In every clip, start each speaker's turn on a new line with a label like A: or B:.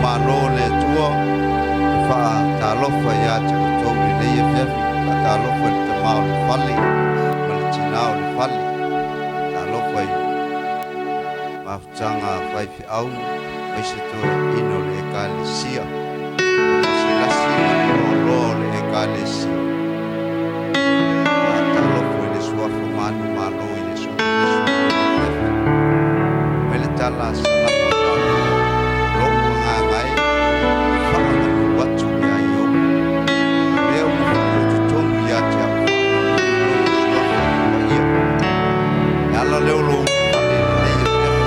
A: Malo o le Atua, e faatalofa ia te outou i lenei afiafi. Faatalofa i le tama o le fale ma le tina o le fale. Talofa i mafutaga faifeau aemaise toeaiina o le Ekalesia, le lasilasi ma le loaloa o le Ekalesia. Faatalofa i le suafa manumalo o Iesu Keriso i lenei afiafi. Fai mai le tala a Salamo a Tavita, lou agaga e, faamanu atu ia Ieova, o mea uma foi o totonu ia te au, faamanu i lona suafa paia. Le ala lea o lou ulufale i lenei afiafi,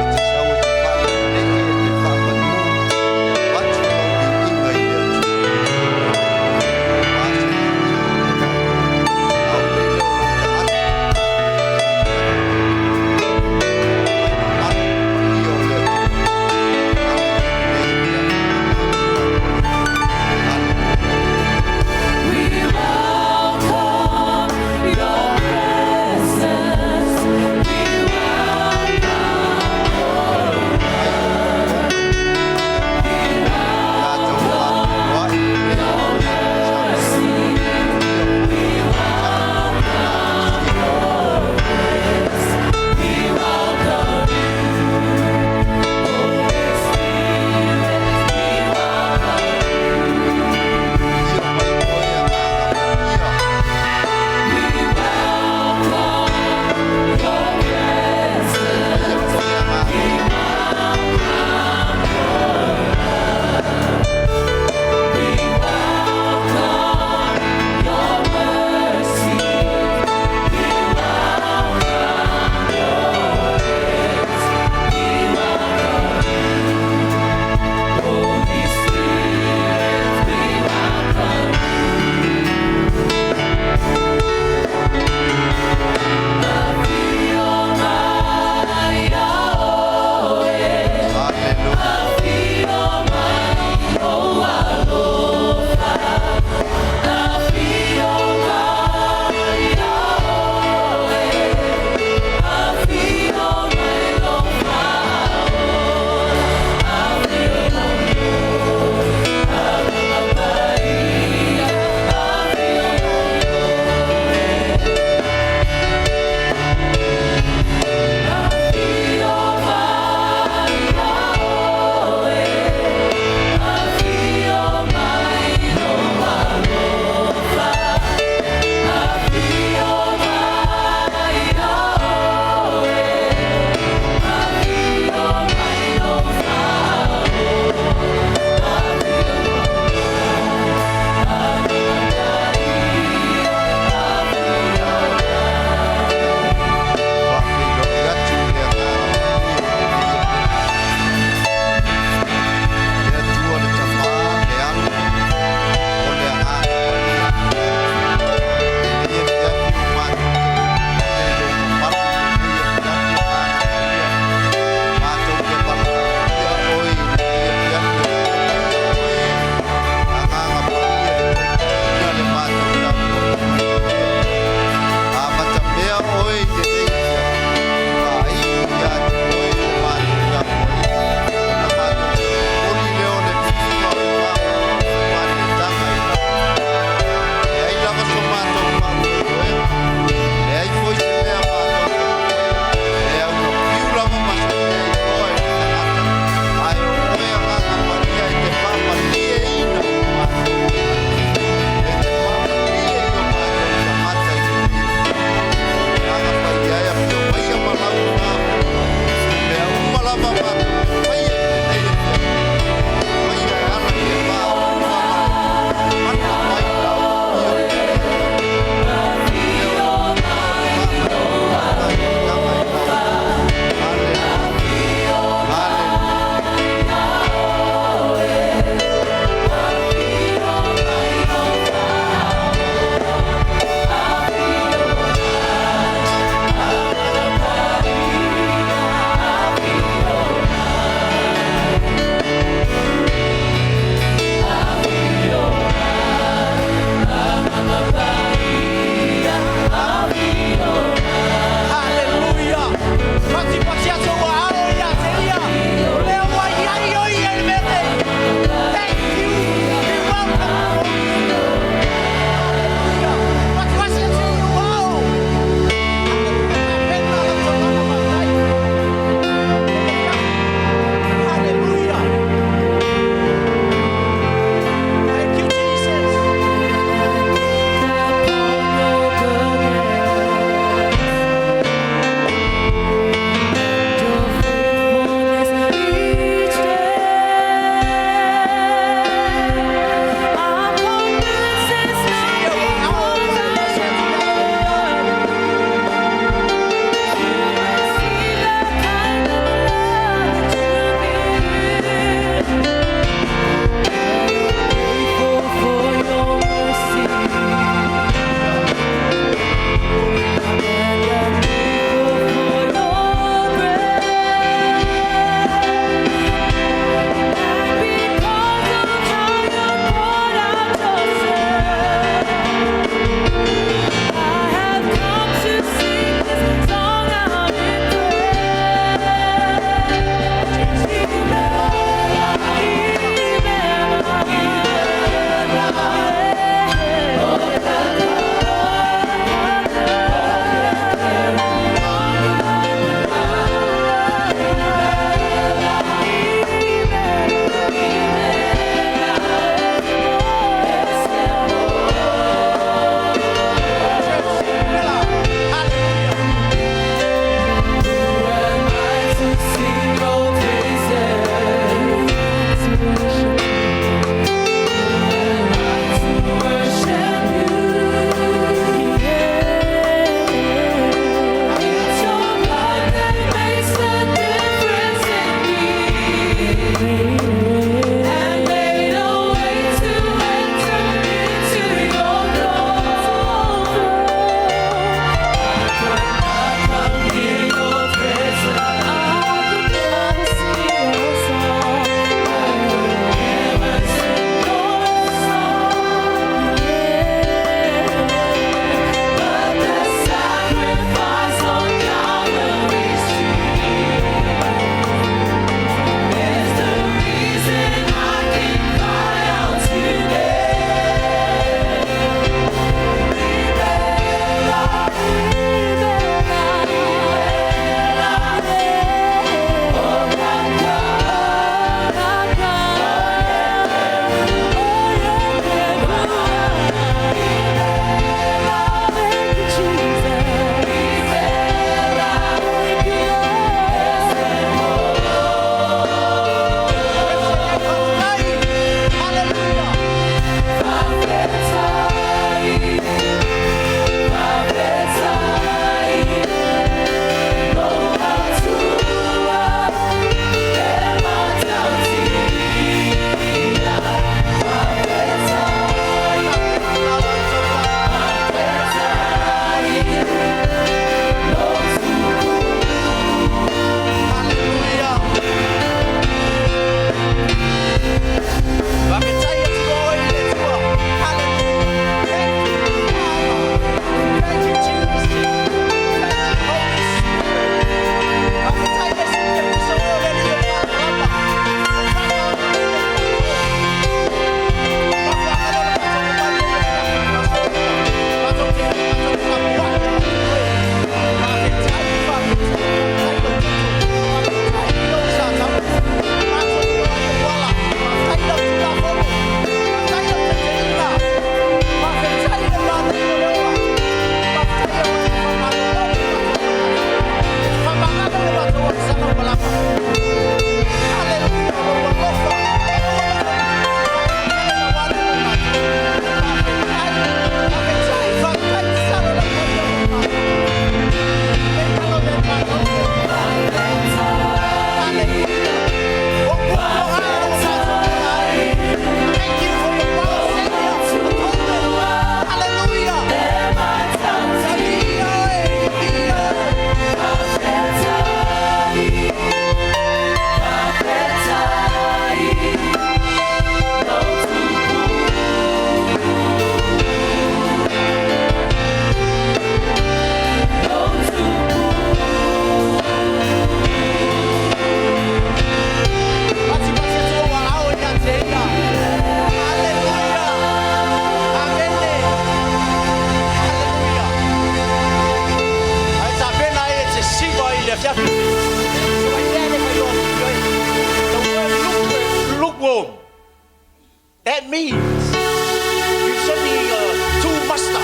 A: e te sau e te faalelelei, e te faamanu.
B: That means you serving two master.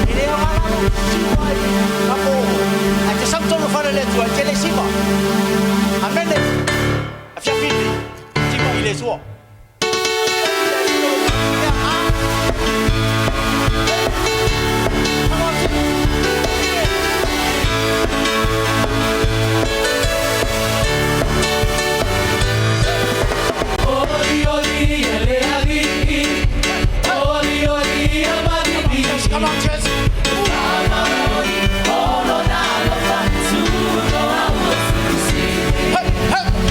B: E le aoga la lou siva i ka po ae te sau tonu fale le Atua e te le siva. Amene. Afiafi lenei, siva i le Atua. Come on, church. Hey, hey, hey.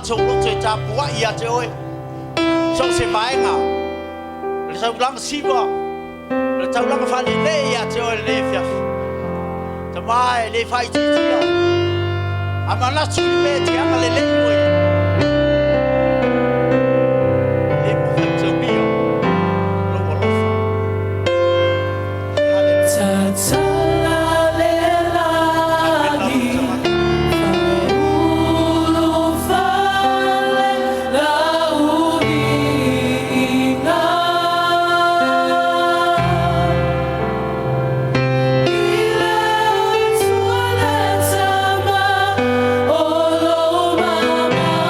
B: matou loto e tapuai ia te oe. So o se vaega, o le taulaga siva, o le taulaga faalelei ia te oe lenei afiafi. Tama e le faaitiitia, a manatu i le mea e te agalelei oe ai, e le faitaulia lou alofa. Haleluia.
C: Tatala le lagi, faaulufale lau viiga. I le Atua le Tama o lou mamao.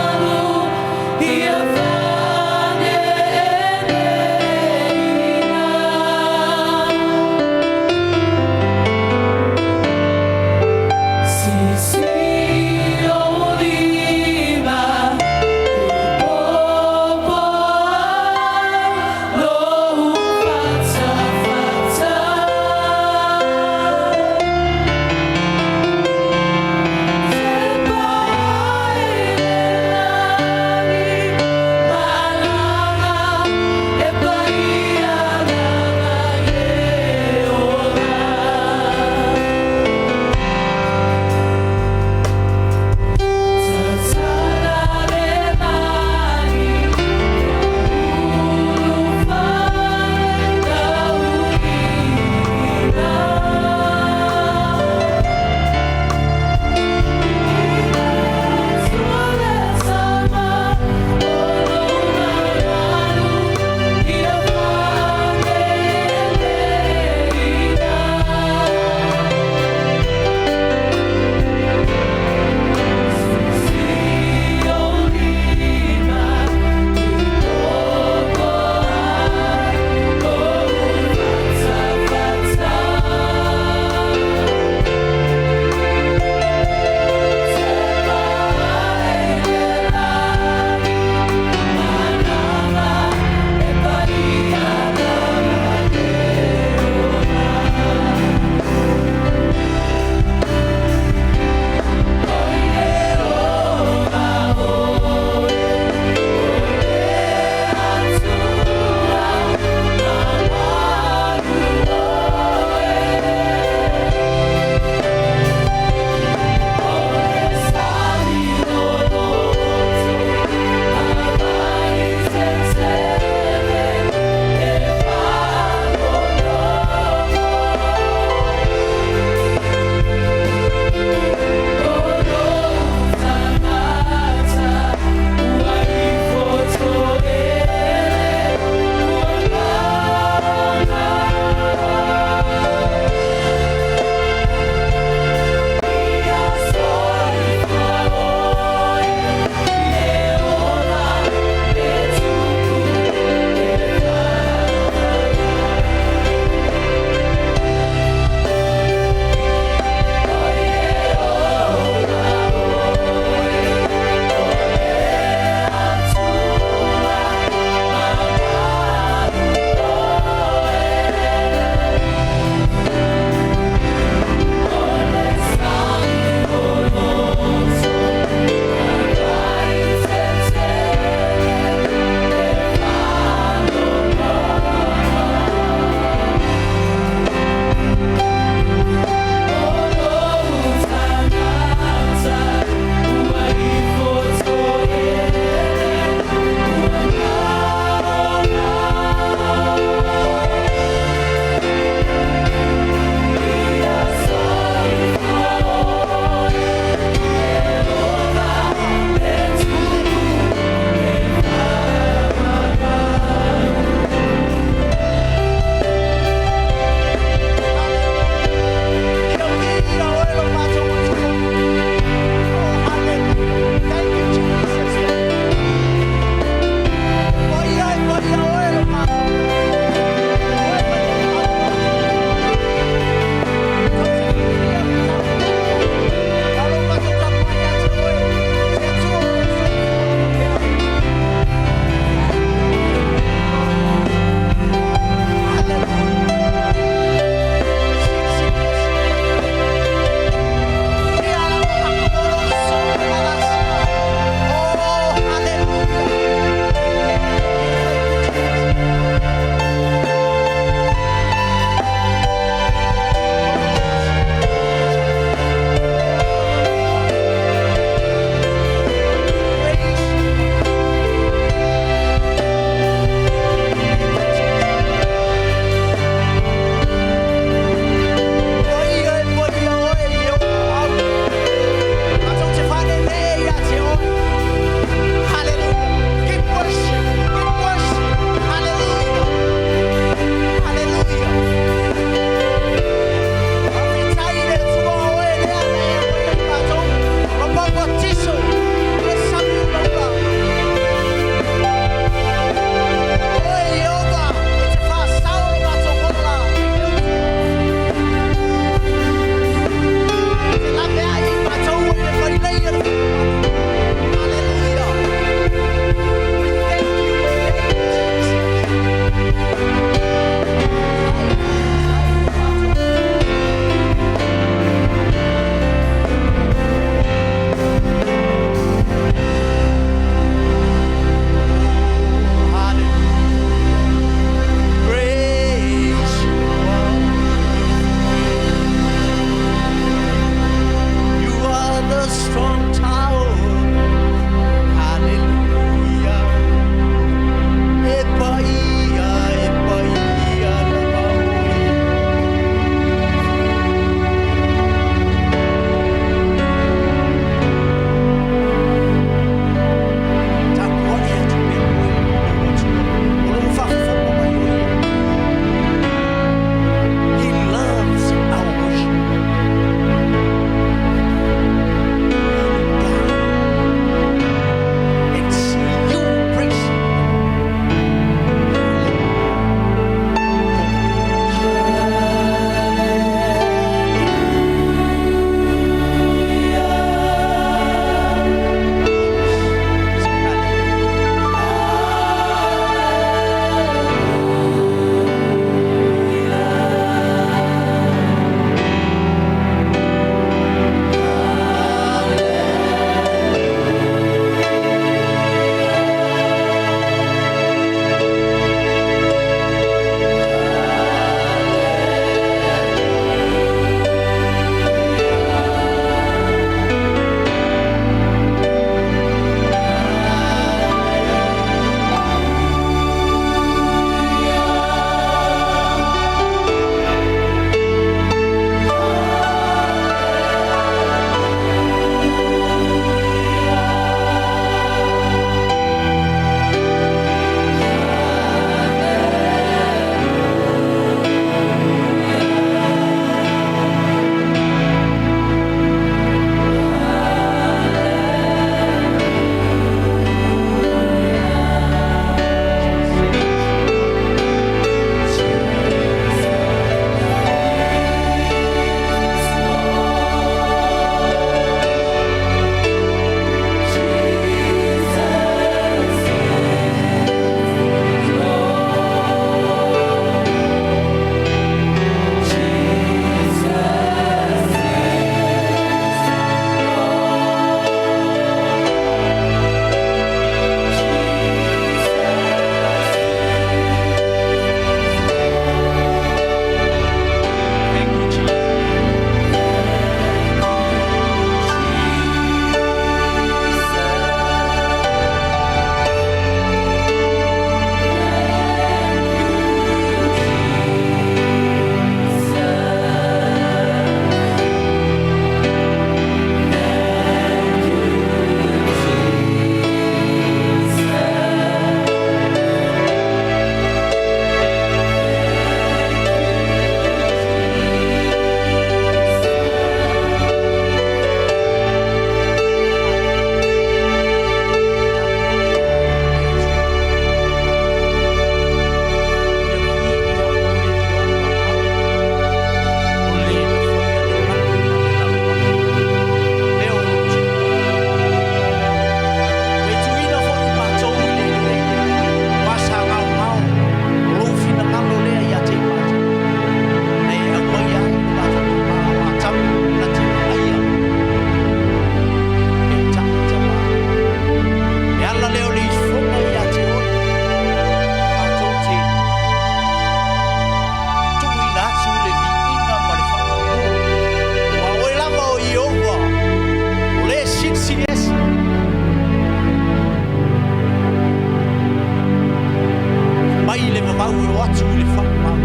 B: i le faamau.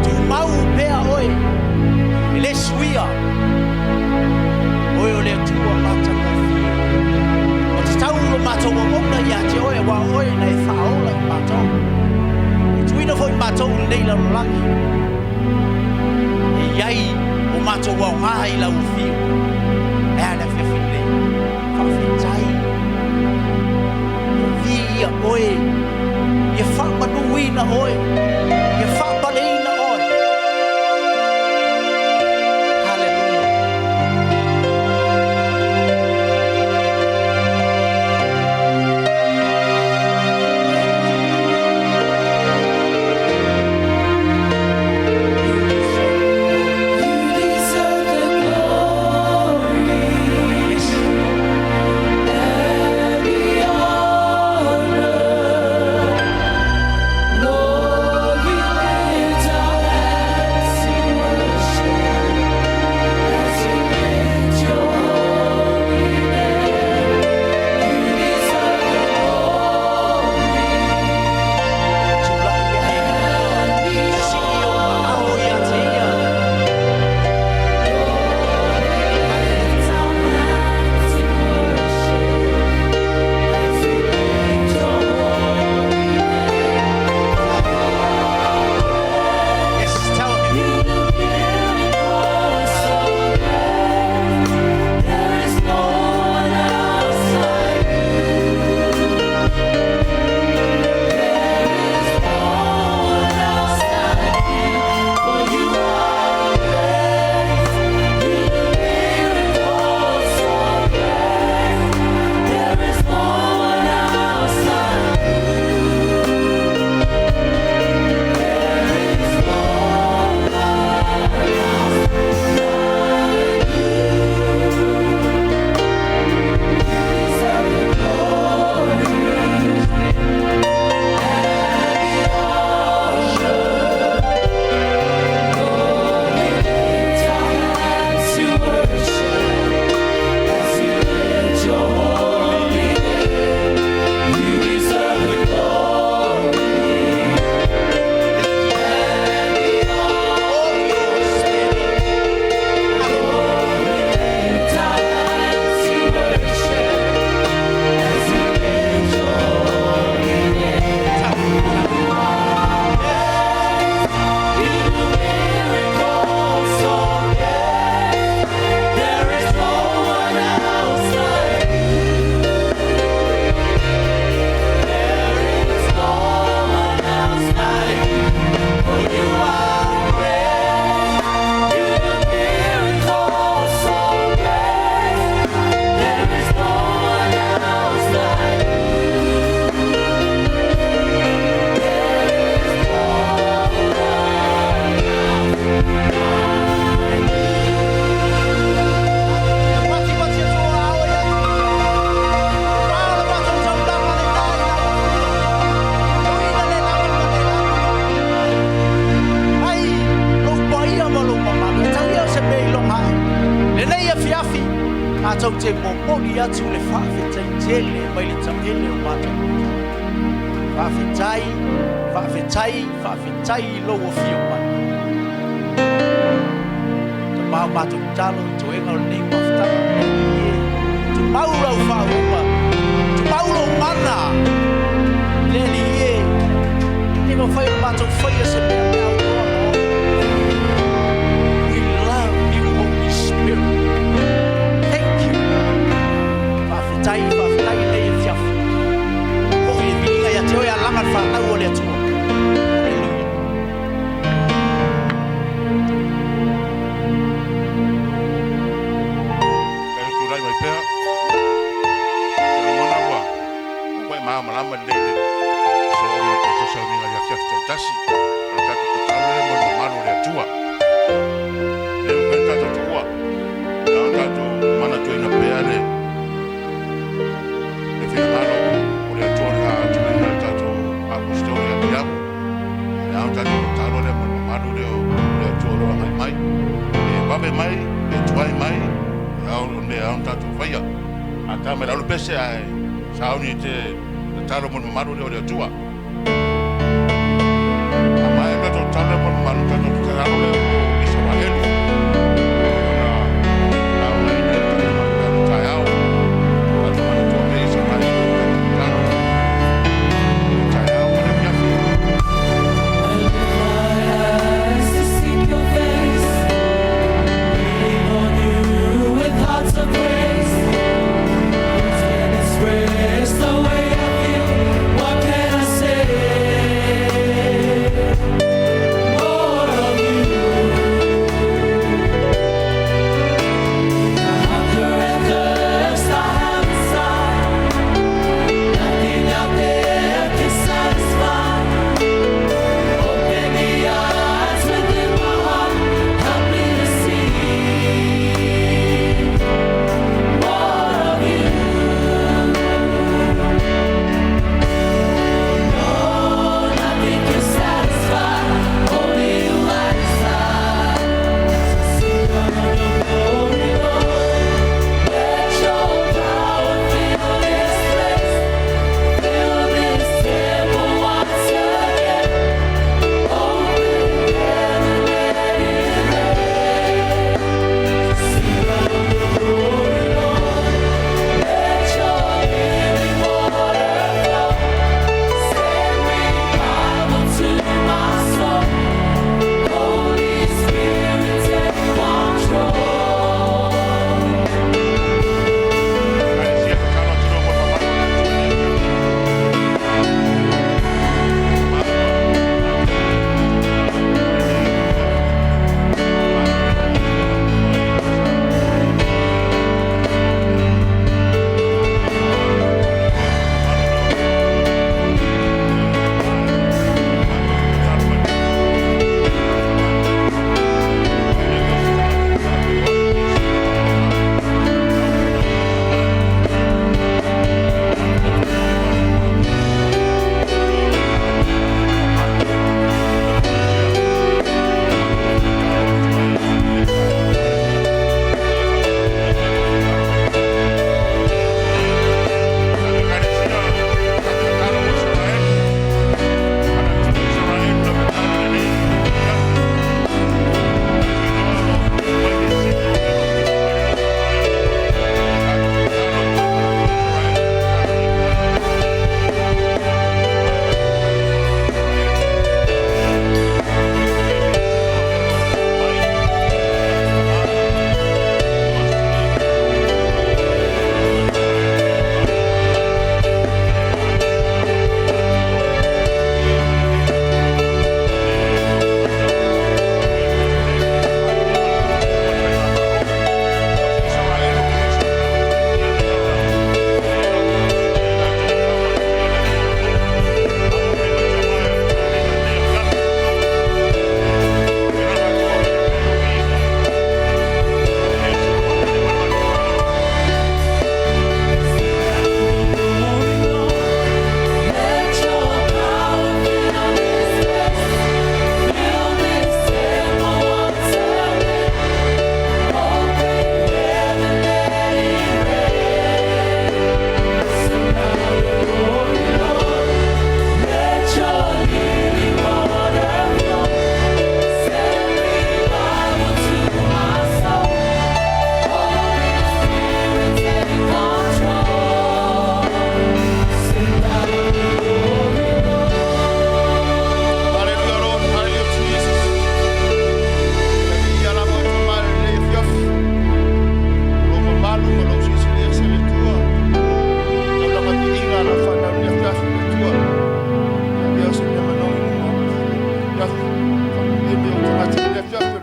B: Tumau pea oe, e le suia. Oe o le Atua matagofie. Ua tatau lo matou auauna ia te oe, aua o oe na e faaola i matou. E tuuina foi matou i lenei lalolagi, e i ai o matou aoga i lau afio. Ae a le afiafi lenei? Faafetai. Ia viia oe, ia faamanuina oe, ia faapaleina oe. Haleluia.
C: You deserve the glory
B: Yes.
C: and the honor. Lord, we lift our hands in worship as we lift your holy name. You deserve the glory
B: Tulai ae
C: and the
B: sii o maao ia te ia.
C: Lord, we lift our hands in worship as we lift your holy name.
B: Yes, tell him.
C: You do miracles so great. There is no one else like you. There is no one else like you. For you are great. You do miracles so great. There is no one else like you. There is no one else like you. You deserve the glory and the honor. Lord, we lift our hands to worship as we lift your holy name. You deserve the glory and the honor. Lord, we lift our hands to worship as we lift your holy name. You do miracles so great. There is no one else like you. There is no one else like you. For you are great. You do miracles so great. There is no one else like you. There is no one else like
B: Pati pati atu ao ia te ia. Pao le matou taulaga le na i lau afio. Tuuina le lagi ma le lagi. Ai, lou paia ma lou mamalu. E tau ia o se mea i loga ai. Lenei afiafi, matou te momoli atu le faafetai tele mai le taele o matou. Faafetai, faafetai, faafetai i lou afio mai. Ta mau matou talo i toega o lenei mafutaga. Tumau lau faauma. Tumau lou mana. Le Alii e. E mafai o matou faia se mea pe au toa ma oe. We love you, Holy Spirit. Thank you. Faafetai, faafetai nei afiafi. Foi le viiga ia te oe a laga le whanau o le Atua. Hallelujah.
D: Pera tulai mai pea. Te lagona ua ua e malamalama lelei le sologa o tatou sauniga i afiafi taitasi. O le tatou tatalo lea mo le mamalu o le Atua. E le mafai ona tatou tuua. E ao tatou manatuaina pea le finagalo o le Atua o le a tuuina le tatou Aposetolo ia Tiago. E ao tatou tatalo lea mo le mamalu lea o le Atua o lo o agai mai. E vave mai, e tuai mai, e ao o le mea e ao ona tatou faia. A ta mai lalo pese ae sauni te tatalo mo le mamalu lea o le Atua.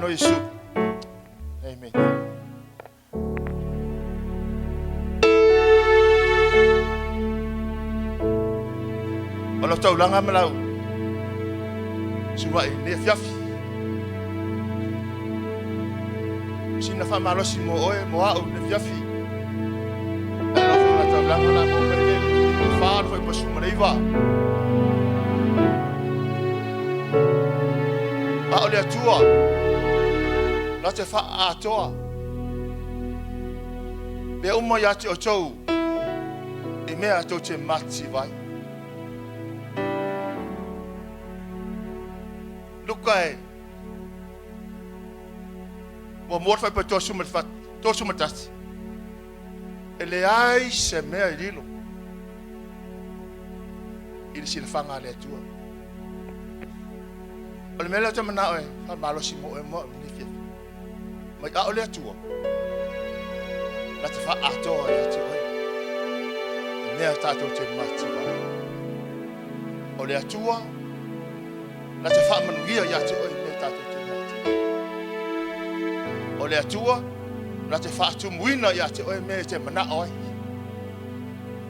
D: No Iesu. Amen. O lau taulaga ma lau sua'i i lenei afiafi. Sina faamalosi mo oe mo a'u i le afiafi. Ae lau faiga taulaga o le a maua mai le 4 le fuaiupu 19. A o le Atua na te faaatoa mea uma ia te outou i mea tou te matitiva ai. Luka e muamua le fuaiupu 31, e leai se mea e lilo i le silafaga a le Atua. O le mea lea ou te manao e faamalosi mo oe mo au i lenei afiafi. Mai a o le Atua, na te faaatoa ia te oe i mea tatou te matitiva ai. O le Atua, na te faamanuia ia te oe i mea tatou te matitiva ai. O le Atua, na te faatumuina ia te oe mea e te manao ai.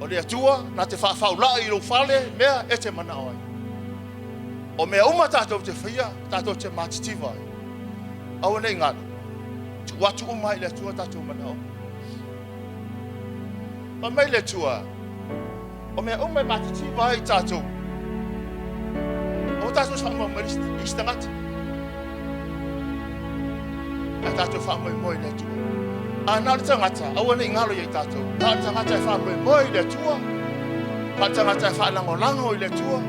D: O le Atua, na te faafaulai i lou fale mea e te manao ai. O mea uma tatou te faia, tatou te matitiva ai. Aua ne i galo, tuu atu uma ai i le Atua tatou manaoga. Fai mai le Atua, o mea uma e matitiva ai tatou, aua tatou te faamoemoe i isi tagata, ae tatou faamoemoe i le Atua. A na o le tagata, aua ne i galo ia i tatou, na o le tagata e faamoemoe i le Atua, na o le tagata e faalagolago i le Atua,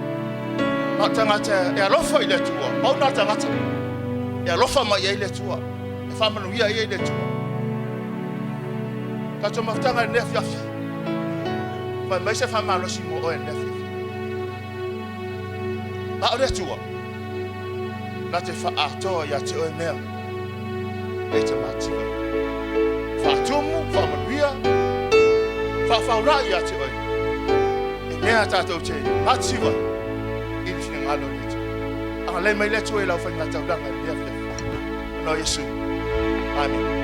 D: na o le tagata e alofa i le Atua, pau na o le tagata e alofa mai i ai le Atua, e faamanuia i ai le Atua. Tatou mafutaga i lenei afiafi, fai mai se faamalosi mo oe i lenei afiafi. A o le Atua, na te faaatoa ia te oe mea e te mativa. Faatumu, faamanuia, faafaulai ia te oe i mea tatou te mativa i le finagalo o le Atua. Agalelei mai le Atua i lau faiga taulaga i lenei afiafi. Ona o Iesu. Amene.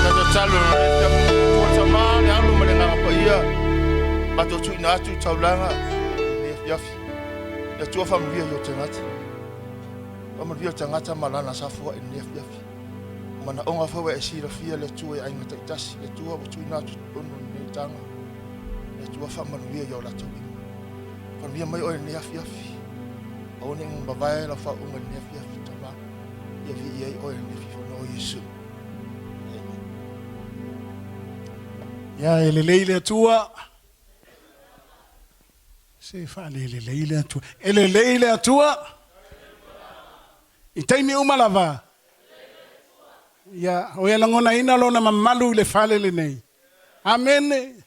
D: Tatou tatalo i le Atua le Tama, le Alo ma le Agaga Paia, matou tuuina atu i taulaga i lenei afiafi. Le Atua faamanuia i ou tagata. Faamanuia le tagata ma lana safoai i lenei afiafi. O manaoga foi ua e silafia le Atua i aiga taitasi. Le Atua ua tuuina atu i totonu o lenei taga. Le Atua faamanuia i o latou lima. Faamanuia mai oe i lenei afiafi. Aua ne i mavae lau faauuga i lenei afiafi, Tama.
E: Ia viia ai oe i lenei afiafi o Iesu. Amen.
F: Ia e lelei le Atua. Se faalelelei le Atua. E lelei le Atua. I taimi uma lava. Ia, o ia lagonaina lona mamalu i le fale lenei. Amene.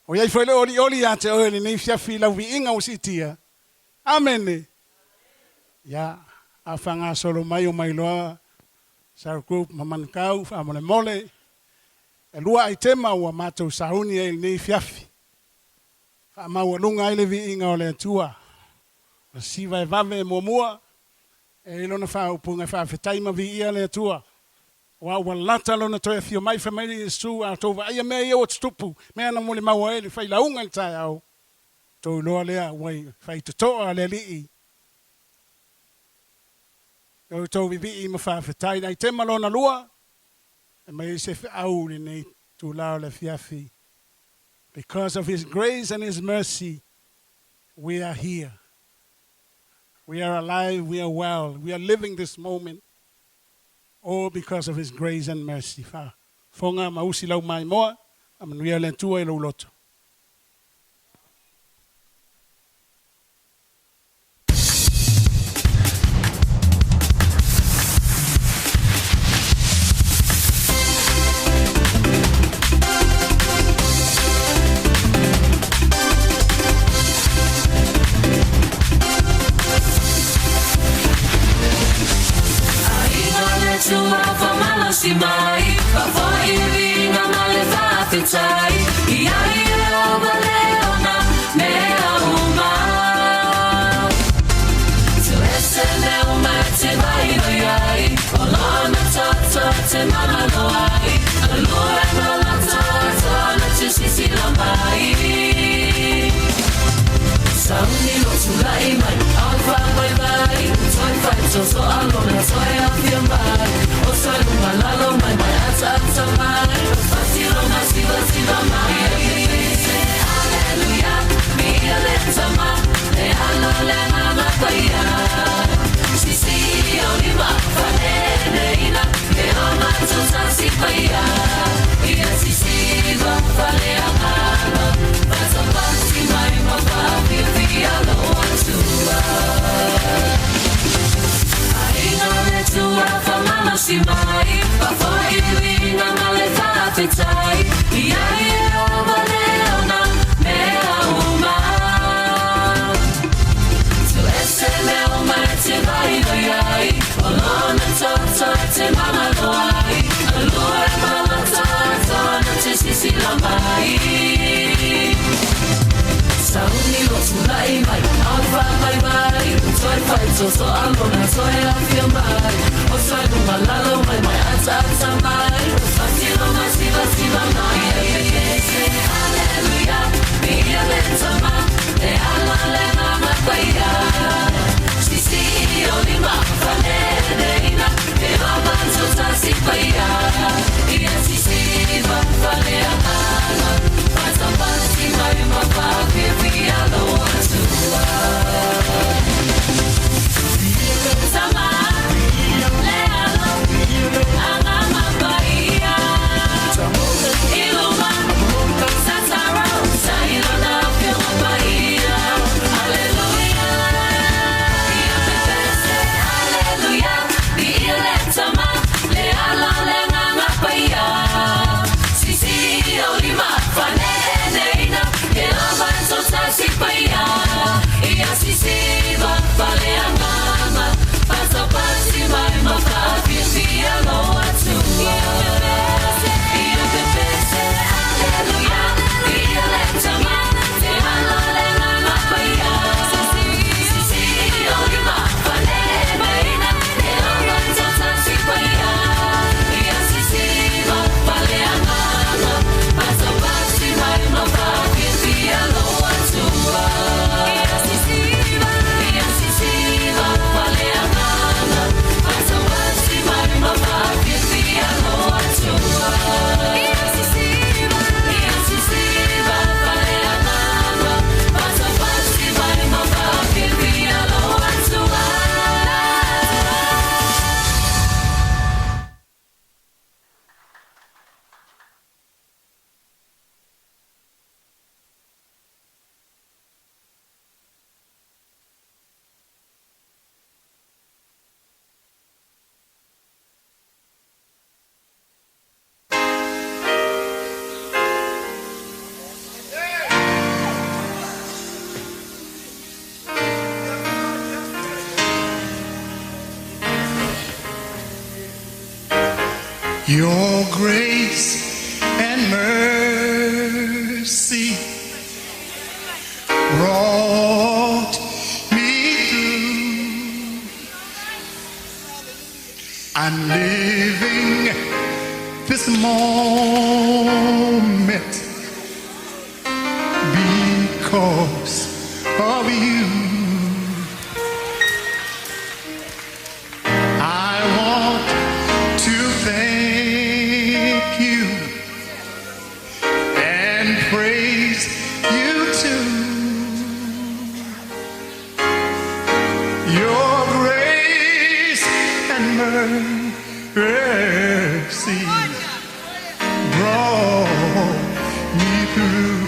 F: O iai foi le olioli ia te oe lenei afiafi i lau viiga ua siitia. Amene. Ia, a faagasolo mai o mailoa Cell Group ma Manukau faamolemole. E lua aitema ua matou sauni ai i lenei afiafi. Faamaualuga ai le viiga o le Atua. O le siva e vave e muamua, e i ai lona faaupuga e faafetai ma viia le Atua. Aua ua lata lona toe afio mai, fai mai le Iesu, a outou vaaia mea ia ua tutupu, mea na molimau ai le failauga i le taeao, outou iloa lea ua faitotoa le Alii. E outou vivii ma faafetai. Le aitema lona lua, e aumai ai se feau i lenei itula o le afiafi. Because of His grace and His mercy, we are here. We are alive, we are well, we are living this moment, all because of His grace and mercy. Faafofoga ma usi lau maimoa, faamanuia le Atua i lou loto.
G: Your grace and mercy brought me through. I'm living this moment because of you. I want to thank you and praise you too. Your grace and mercy brought me through.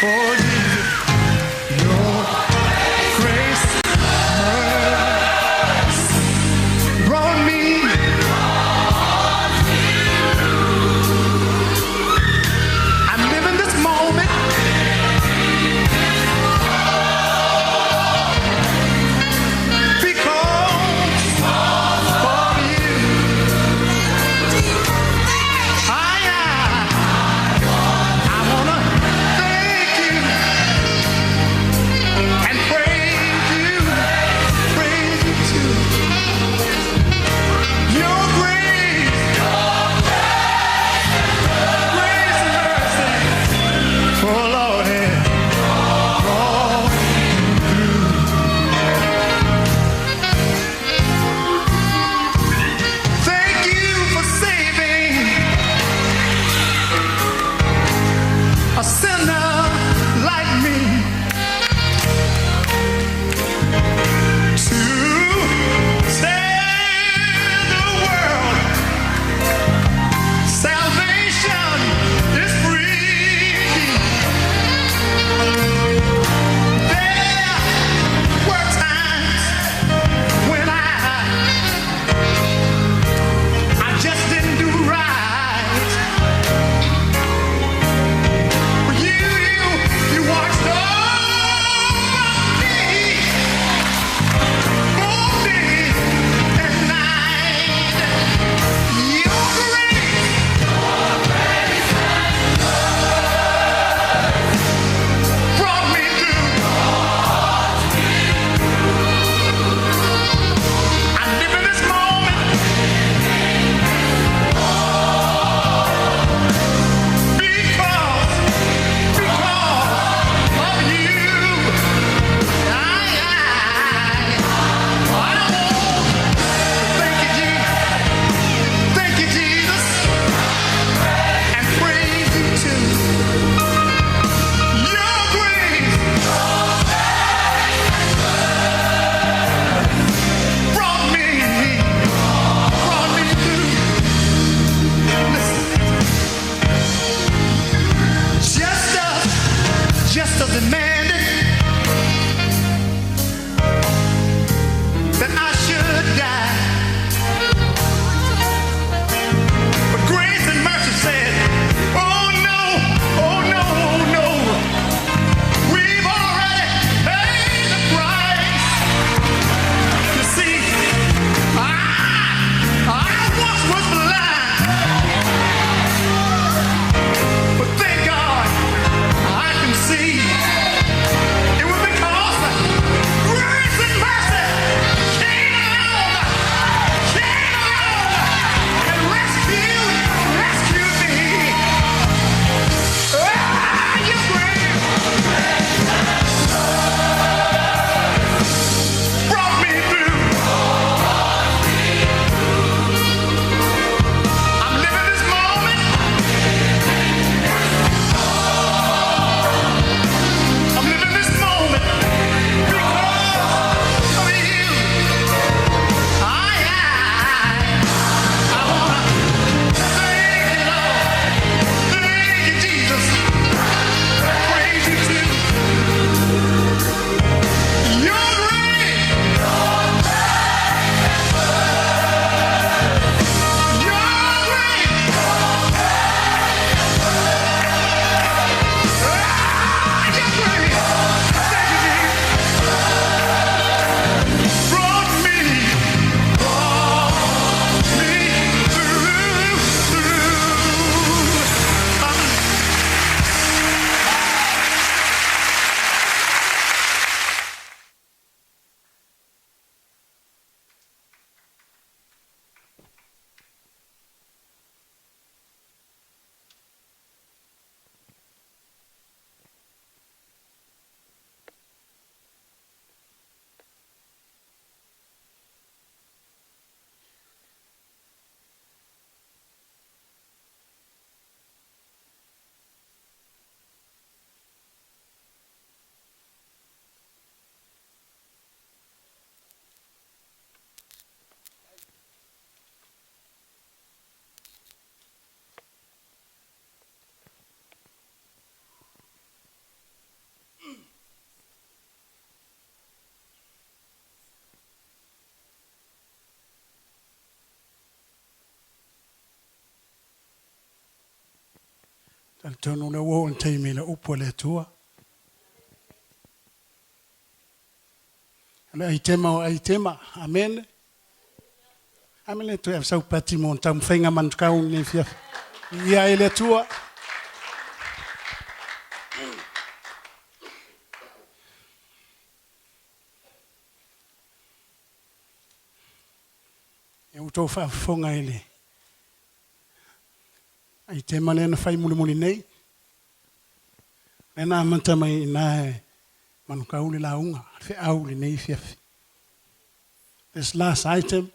G: Oh, Jesus, your grace mercy brought me. I'm living this moment because of you. I
F: Talitonu o lea ua oo i le taimi i le upu a le Atua. O le aitema o aitema. Amene. Amene toe ave sau pati mo taumafaiga manukau lenei afiafi. Viia ai le Atua. Ia ua outou faafofoga i le aitema lea na fai mulimuli nei. Lea na amata mai i ina e manukau le lauga, le feau i lenei afiafi. This last item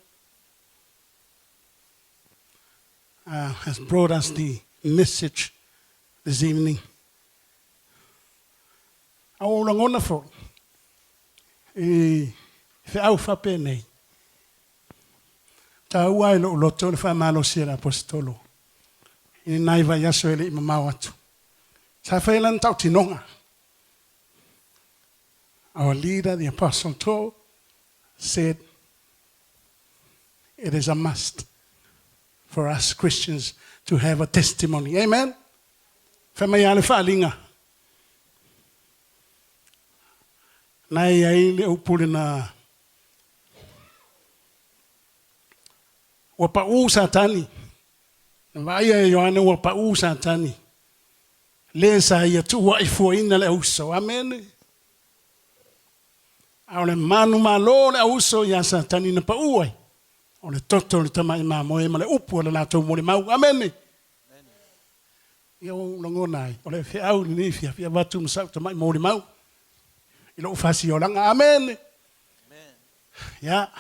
F: uh, has brought us the message this evening. A ua ou lagona foi i feau faapenei, taua ai lou loto le faamalosi a le Aposetolo i nai vaiaso e le i mamao atu. Sa fai lana tautinoga. Our leader, the Apostle Toh, said, it is a must for us Christians to have a testimony. Amen? Fai mai lava le faaaliga. Na e i ai le upu lena, Ua pau Satani. Na vaaia e Ioane ua pau Satani. Le sa ia tuuaifuaina le auso. Amene. A o le manumalo o le auso iā Satani na pau ai, o le toto o le tamai mamoe ma le upu a le latou molimau. Amene. Ia ua ou lagona ai, o le feau lenei afiafi e avatu ma sau tamai molimau i lou fasiolaga. Amene. Ia,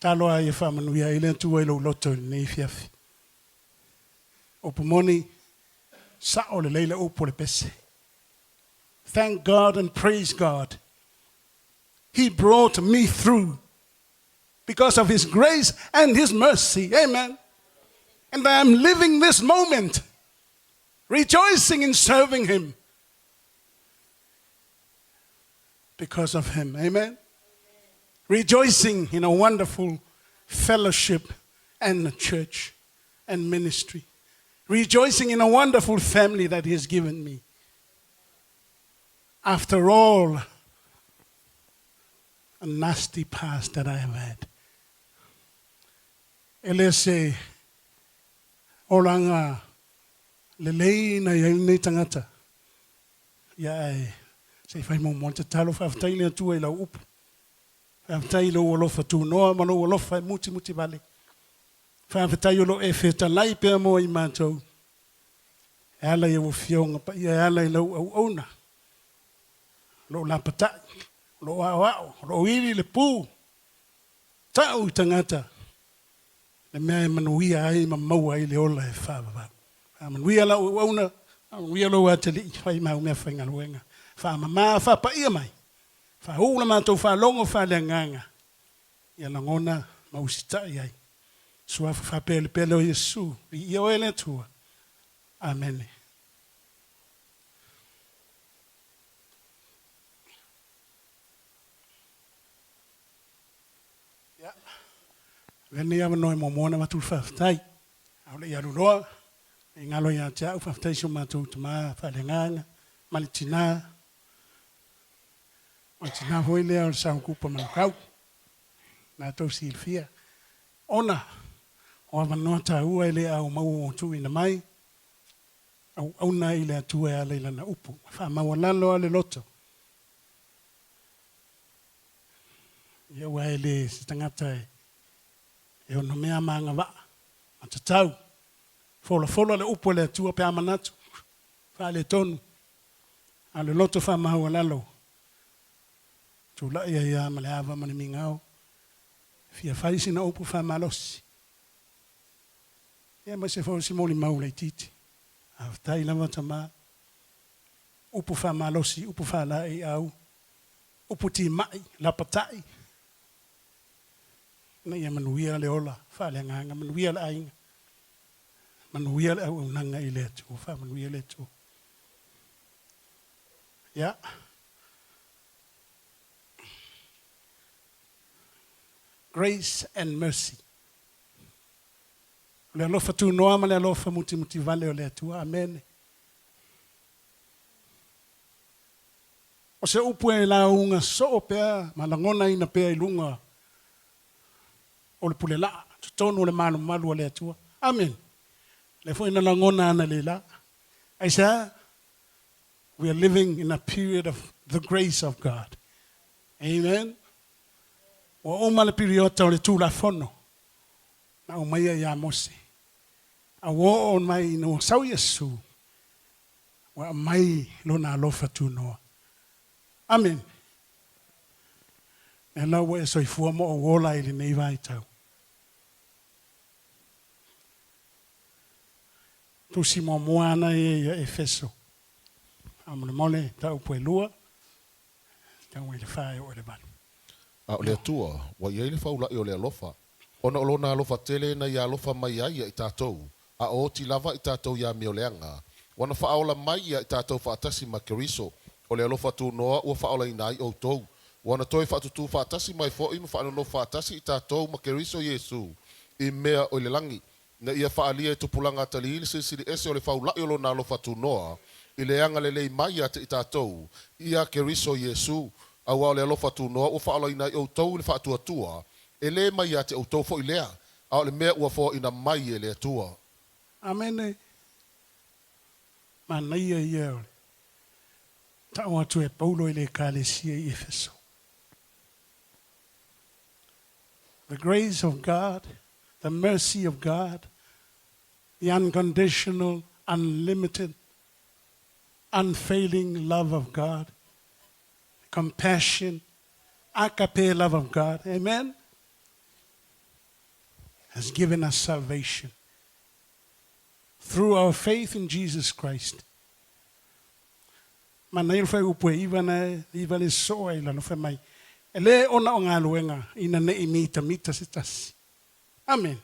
F: talo lava ia faamanuia ai le Atua i lou loto i lenei afiafi. Upu moni, sao lelei le upu o le pese. Thank God and praise God. He brought me through because of His grace and His mercy. Amen. And I am living this moment, rejoicing in serving Him because of Him. Amen. Rejoicing in a wonderful fellowship and the church and ministry. Rejoicing in a wonderful family that He has given me. After all, a nasty past that I have had. E le se olaga lelei na i ai lenei tagata. Ia ae se i fai muamua le tatalo, faafetai i le Atua i lau upu. Faafetai i lou alofa tunoa ma lou alofa e mutimuti vale. Faafetai o lo o e fetalai pea mo i matou. E ala i au afioga paia, e ala i lau auauna. O lo o lapatai, o lo o aoao, o lo o ili le pu, tau i tagata le mea e manuia ai ma maua ai le ola e faavavau. Faamanuia lau auauna, faamanuia lou atalii, fai mau meafaigaluega, faamama, faapaia mai, faauu la matou faalogo faaleagaga, ia lagona ma usitai ai. Suafa faapelepele o Iesu, viia oe le Atua. Amene. Ia, avea lenei avanoa e muamua ona avatu le faafetai. A o le i alu loa, ne i galo ia te au, faafetai i si o matou tama faaleagaga ma le tina, o le tina foi lea o le Saokupa Manukau, na tou silafia, ona o avanoa taua e le ao maua ua tuuina mai, auauna i le Atua e ala i Lana upu. E faamaualalo lava le loto. Ia aua e le se tagata e ono mea ma agavaa ma tatau. Folafola le upu a le Atua pe a manatu, faaletonu, a o le loto faamaualalo, tulai ai lava ma le ava ma le migao, e fia fai sina upu faamalosi. Ia aemaise foi o si molimau laitiiti. Faafetai lava tama. Upu faamalosi, upu faalaeiau, upu timai, lapatai, ina ia manuia le ola faaleagaga, manuia le aiga, manuia le auaunaga i le Atua, faamanuia le Atua. Ia. Grace and mercy. O le alofa tunoa ma le alofa mutimutivale o le Atua. Amene. O se upu e lauga soo pea ma lagonaina pea i luga o le pulelaa, totonu o le malumalu a le Atua. Amene. Lea foi na lagona analeila. Aisea? We are living in a period of the grace of God. Amen. Ua uma le piriota o le Tulafono na aumaia ia Mose. A ua oo mai ina ua sau Iesu, ua aumai Lona alofa tunoa. Amene. Lea la ua e soifua ma ou ola i lenei vaitau. Tusi muamua ana ia ia Efeso. Faamolemole, mataupu e lua, tau mai le fa e oo i le valu.
H: A o le Atua, ua i ai le faula'i o le alofa, ona o Lona alofa tele na Ia alofa mai ai ia i tatou, a o oti lava i tatou i amioleaga, ua na faaola mai ia i tatou faatasi ma Keriso, o le alofa tunoa ua faaolaina ai outou, ua na toe faatutū faatasi mai foi ma faanonofo faatasi i tatou ma Keriso Iesu i mea o i le lagi, ina ia faaalia i tupulaga atalii le silisili ese o le faula'i o Lona alofa tunoa i le agalelei mai ia te i tatou, ia Keriso Iesu, auā o le alofa tunoa ua faaolaina ai outou i le faatuatua, e lē mai ia te outou foi lea, a o le mea ua foaʻina mai e le Atua.
F: Amene. Manaia ia o le ta'o atu e Paulo i le Ekalesia i Efeso. The grace of God, the mercy of God, the unconditional, unlimited, unfailing love of God, compassion, agape love of God, amen, has given us salvation through our faith in Jesus Christ. Manaia le fuaiupu e iva na e iva le soo ai lalo fai mai, E le ona o galuega ina ne i mitamita se tasi. Amene.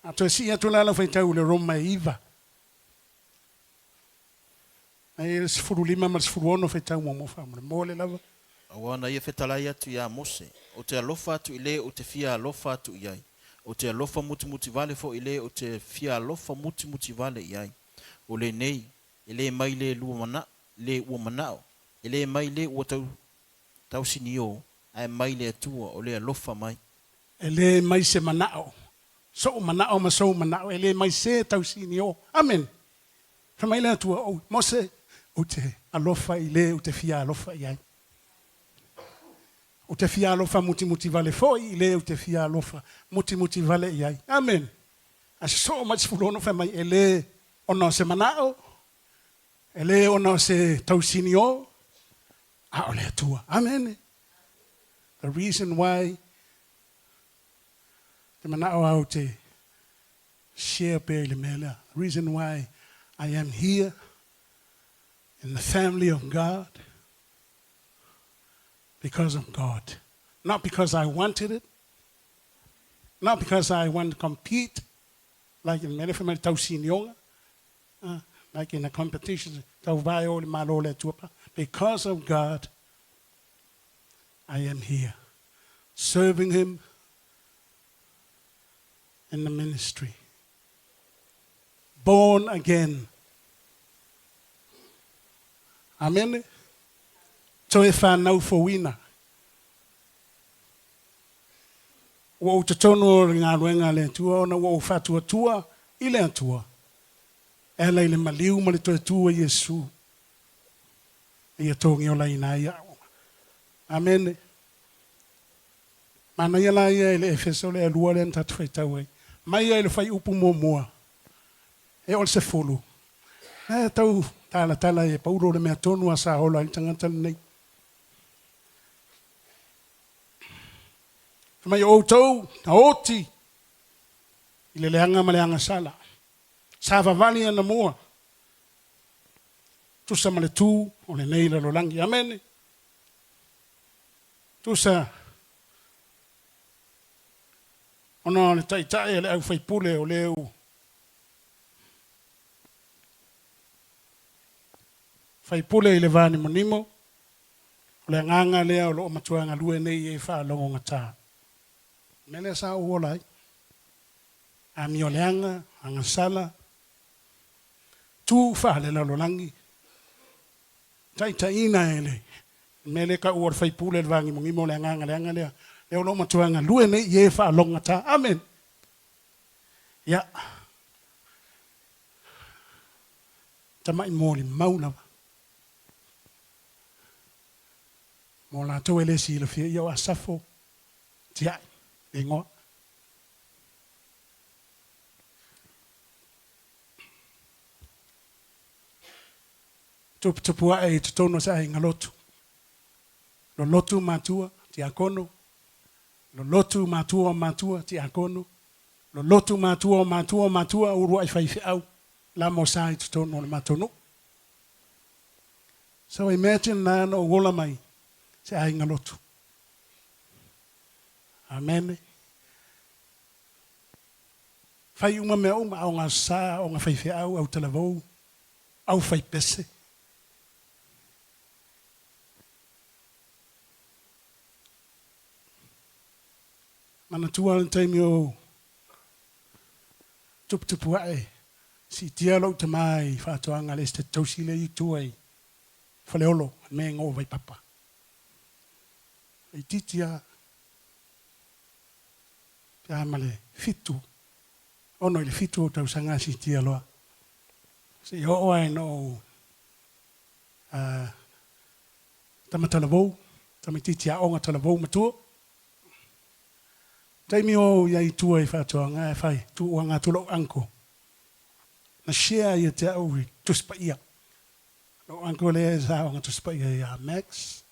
F: A toe sii atu la lau faitau i le Roma e iva. Ai le 15 ma le 16 faitau muamua faamolemole lava.
B: Auā na ia fetalai atu iā Mose, Ou te alofa atu i lē ou te fia alofa atu i ai, ou te alofa mutimuti vale foi i lē ou te fia alofa mutimuti vale i ai. O lenei, e lē mai lē lua mana, lē ua mana'o, e lē mai lē ua tau, tausiniō, ae mai le Atua o le alofa mai.
F: E lē mai se mana'o, so'u mana'o ma sou mana'o, e lē mai se tausiniō. Amene. Fai mai le Atua, O Mose, ou te alofa i lē ou te fia alofa i ai. Ou te fia alofa mutimuti vale foi i lē ou te fia alofa mutimuti vale i ai. Amene. A sosoo mai le 16 fai mai, E lē ona o se mana'o, e lē ona o se tausiniō, a o le Atua. Amene. The reason why te mana'o au te share pea i le mea lea. The reason why I am here in the family of God, because of God. Not because I wanted it, not because I want to compete, like in mea fai mai le tausinioga, like in a competition, tau vae o le Malo o le Atua pa. Because of God, I am here, serving Him in the ministry. Born again. Amene. Toe whanau fouina. Ua ou totonu o le galuega a le Atua ona ua ou faatuatua i le Atua e ala i le maliu ma le toe tu o Iesu ina ia togiolaina ai a'u. Amene. Manaia la ia i le Efeso le alua lea na tatou faitau ai. Mai ia i le fuaiupu muamua e oo i le sefulu, na e tau talatala ai e Paulo le mea tonu a sa ola ai le tagata lenei. Fai mai, O outou na oti i le leaga ma le agasala, sa vavali anamua, tusa ma le tu o lenei lalolagi. Amene. Tusa ona o le taitai a le au faipule o leu faipule i le va nimonimo, O le agaga lea o lo o matua galue nei i e faalogogata. O le mea lea sa ou ola ai. Amioleaga, agasala, tu faalelalolagi, taitaiina e le mea lea e taua o le faipule o le vagimogimo o le agaga leaga lea, lea o lo o matua galue nei i e faalogogata. Amene. Ia. Tamai molimau lava. Mo latou e le silafia ia o Asafo Tiai le igoa. Tuputupu ae i totonu o se aiga lotu. Lolotu matua, tiakono. Lolotu matua o matua, tiakono. Lolotu matua o matua o matua, uluai faifeau, la mo sa i totonu o le matou nuu. So imagine na na ou ola mai se aiga lotu. Amene. Fai uma mea uma, aoga sa, aoga faifeau, autalavou, au faipese. Manatua le taimi o tuputupu ae, siitia lou tama i faatoaga a le Esetete Tausi lea i tua i Faleolo, le mea e igoa o Vaipapa. Laitiiti lava, pe a ma le fitu, 6 i le 7 ou tausaga a siitia loa. Seia oo lava ina ou tama talavou, tamaitiiti aoga talavou matua. Taimi o i ai i tua i faatoaga ae fai tuuaga atu lou uncle na share ia te au i Tusi Paia. Lou uncle lea sa aoga Tusi Paia ia Max,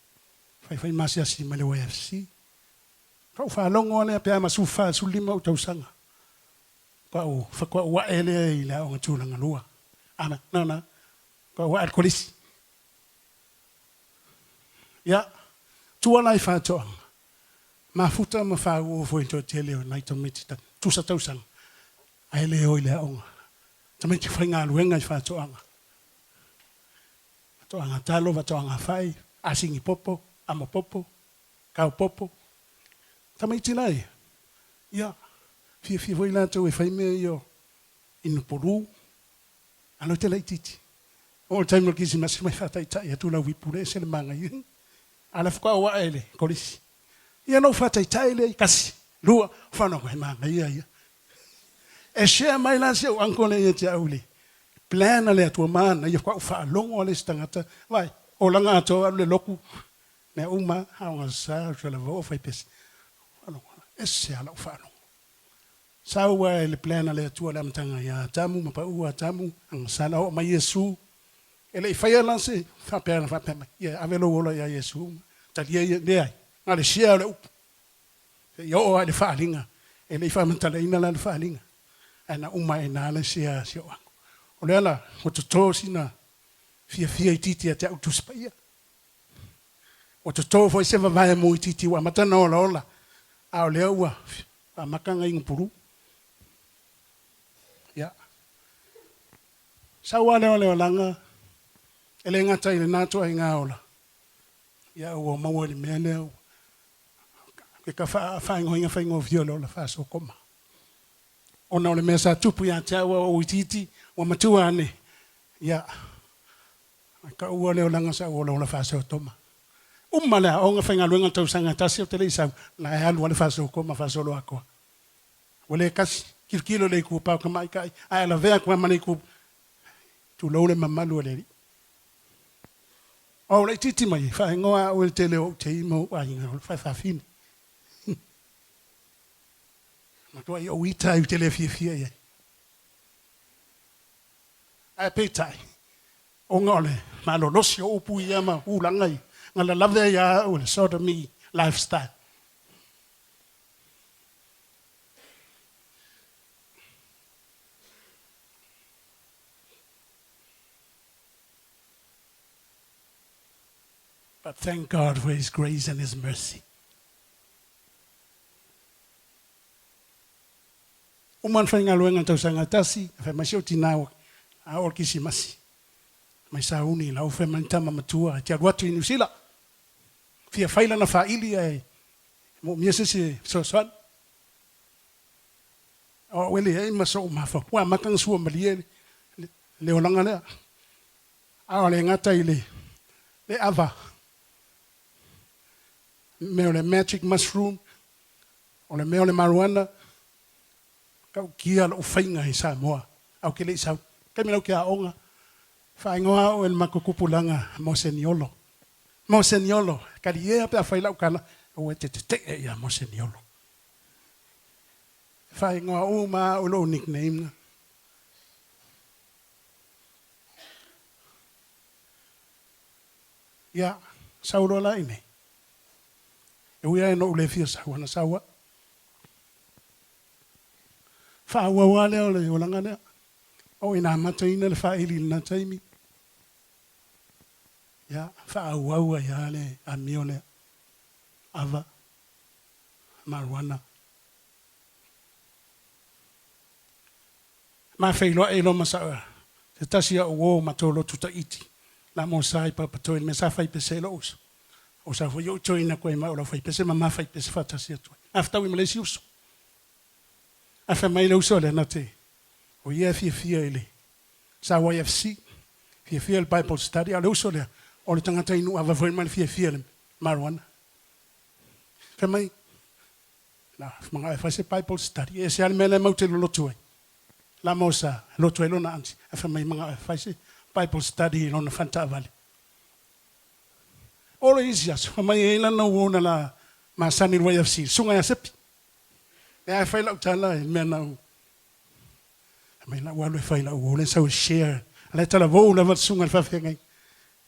F: faifai masiasi mai le YFC. Faatoa ou faalogo lava lea pe a ma 14, 15 ou tausaga. Faatoa ou ae lea i le aoga tulaga lua. Ana, no, no, faatoa ou ae i le kolisi. Ia, tua la i faatoaga, mafuta ma fāuo foi i le toatele o nai tamaiti tusa tausaga, ae le o i le aoga. Tamaiti faigaluega i faatoaga, faatoaga talo, faatoaga fai, asigi popo, amo popo, kao popo. Tamaiti la ia, ia, fiafia foi latou e fai mea ia o inu polu, Alo te laitiiti. Oo le taimi o le Kirisimasi mai faataitai atu lau ipu le ese le manaia. A la faatoa ou ae i le kolisi. Ia ona ou faataitai lea i tasi, lua, whanau he manaia ia. E share mai la si ou uncle lea ia te au i le plan a le Atua manaia faatoa ou faalogo lava le isi tagata, vaai, olaga atoa alu le lotu, mea uma, aogasa, talavou, faipese. Faalogo, ese lava lau faalogo. Sau ae le plan a le Atua le amataga ia Atamu ma pau Atamu, agasala oo mai Iesu. E le i faia la se faapea na faapea mai, ia ave lou ola ia Iesu ma talia ia, leai, na o le share o le upu seia oo lava i le faaaliga. E le i faamatalaina la le faaaliga, ae na uma ai i ina le share a si ou uncle. O lea la ua toto sina fiafia itiiti ia te au Tusi Paia. Ua toto foi se vavae mu itiiti ua amata ona olaola, a o lea ua amata ona inu pulu. Ia. Sau lava lea o le olaga, e le gata i lena ituaiga ola, ia ua maua i le mea lea ua ke ka faaigoaina faigofie o le ola faasokoma. Ona o le mea sa tupu ia te au a o ou itiiti, ua matua ane, ia, Taua le olaga sa ou olaola faasootoma. Uma le aoga faigaluega tausaga e tasi ou te le i sau, la e alu lava le faasookoma faasoloatoa. Ua le kasi, tilotilo i le itupa o tamaitai, ae lavea atu lava ma le itu, tulou le mamalu o le alii. O laitiiti mai, e faaigoa au e le tele o ou tei ma ou aiga o le faafafine. Matuai ou ita ai ou te le fiafia i ai. Ae peitai, ona o le malolosi o upu ia ma tulaga ia, na lalave ai lava au e le sodomy lifestyle. But thank God for His grace and His mercy. Uma le faigaluega i le tausaga e tasi, na fai mai si ou tina ua a oo le Kirisimasi. Mai sauni lau fai mai le tama matua e te alu atu i Niu Sila. Fia fai lana faaili ae moomia se isi e fesoasoani. O au e leai ma so'u mafaufau. Ua amata ona sua malie le olaga lea. A o le gata i le le ava, mea o le magic mushroom, o le mea o le marijuana, Tautia lou faiga i Samoa ae ou te le i sau. Taimi la ou te aoga, faaigoa au e le matou tupulaga Moseniolo. Moseniolo, talie pe a fai lau tala, aua e te tetee ia Moseniolo. E faaigoa uma au i lou nickname na. Ia, sau loa la i inei. E ui lava ina ou le fia sau, ana sau au. Faaauau lava lea o le olaga lea. Oo ina amataina le faaili i lena taimi, ia, faaauau ai lava le amio lea, ava, marijuana. Ma feiloai loa ma sa, se tasi o au uo ma tou lotu Tahiti, la mo sa i Papatoe i le mea sa fai pese ai lou uso. O sa foi ou join atu ai ma au lau fai pese ma ma fai pese faatasi atu ai. Na fetaui ma le isi uso. Ae fai mai le uso lea na te, o ia e fiafia i le sa YFC, fiafia i le Bible study, a o le uso lea, o le tagata inu ava foi ma le fiafia i le marijuana. Fai mai, Na manao e fai se Bible study, e ese lava le mea lea matou te lolotu ai. La mo sa lotu ai lona aunty, ae fai mai manao e fai se Bible study i lona fale taavale. O le isi aso, fai mai e i ai lana uo na la masani i le YFC, le susuga ia Sepi. Lea e fai lau tala i le mea na ou Fai mai lau alu e fai lau uo lea sau e share. A la e talavou lava le susuga i le faafeagaiga.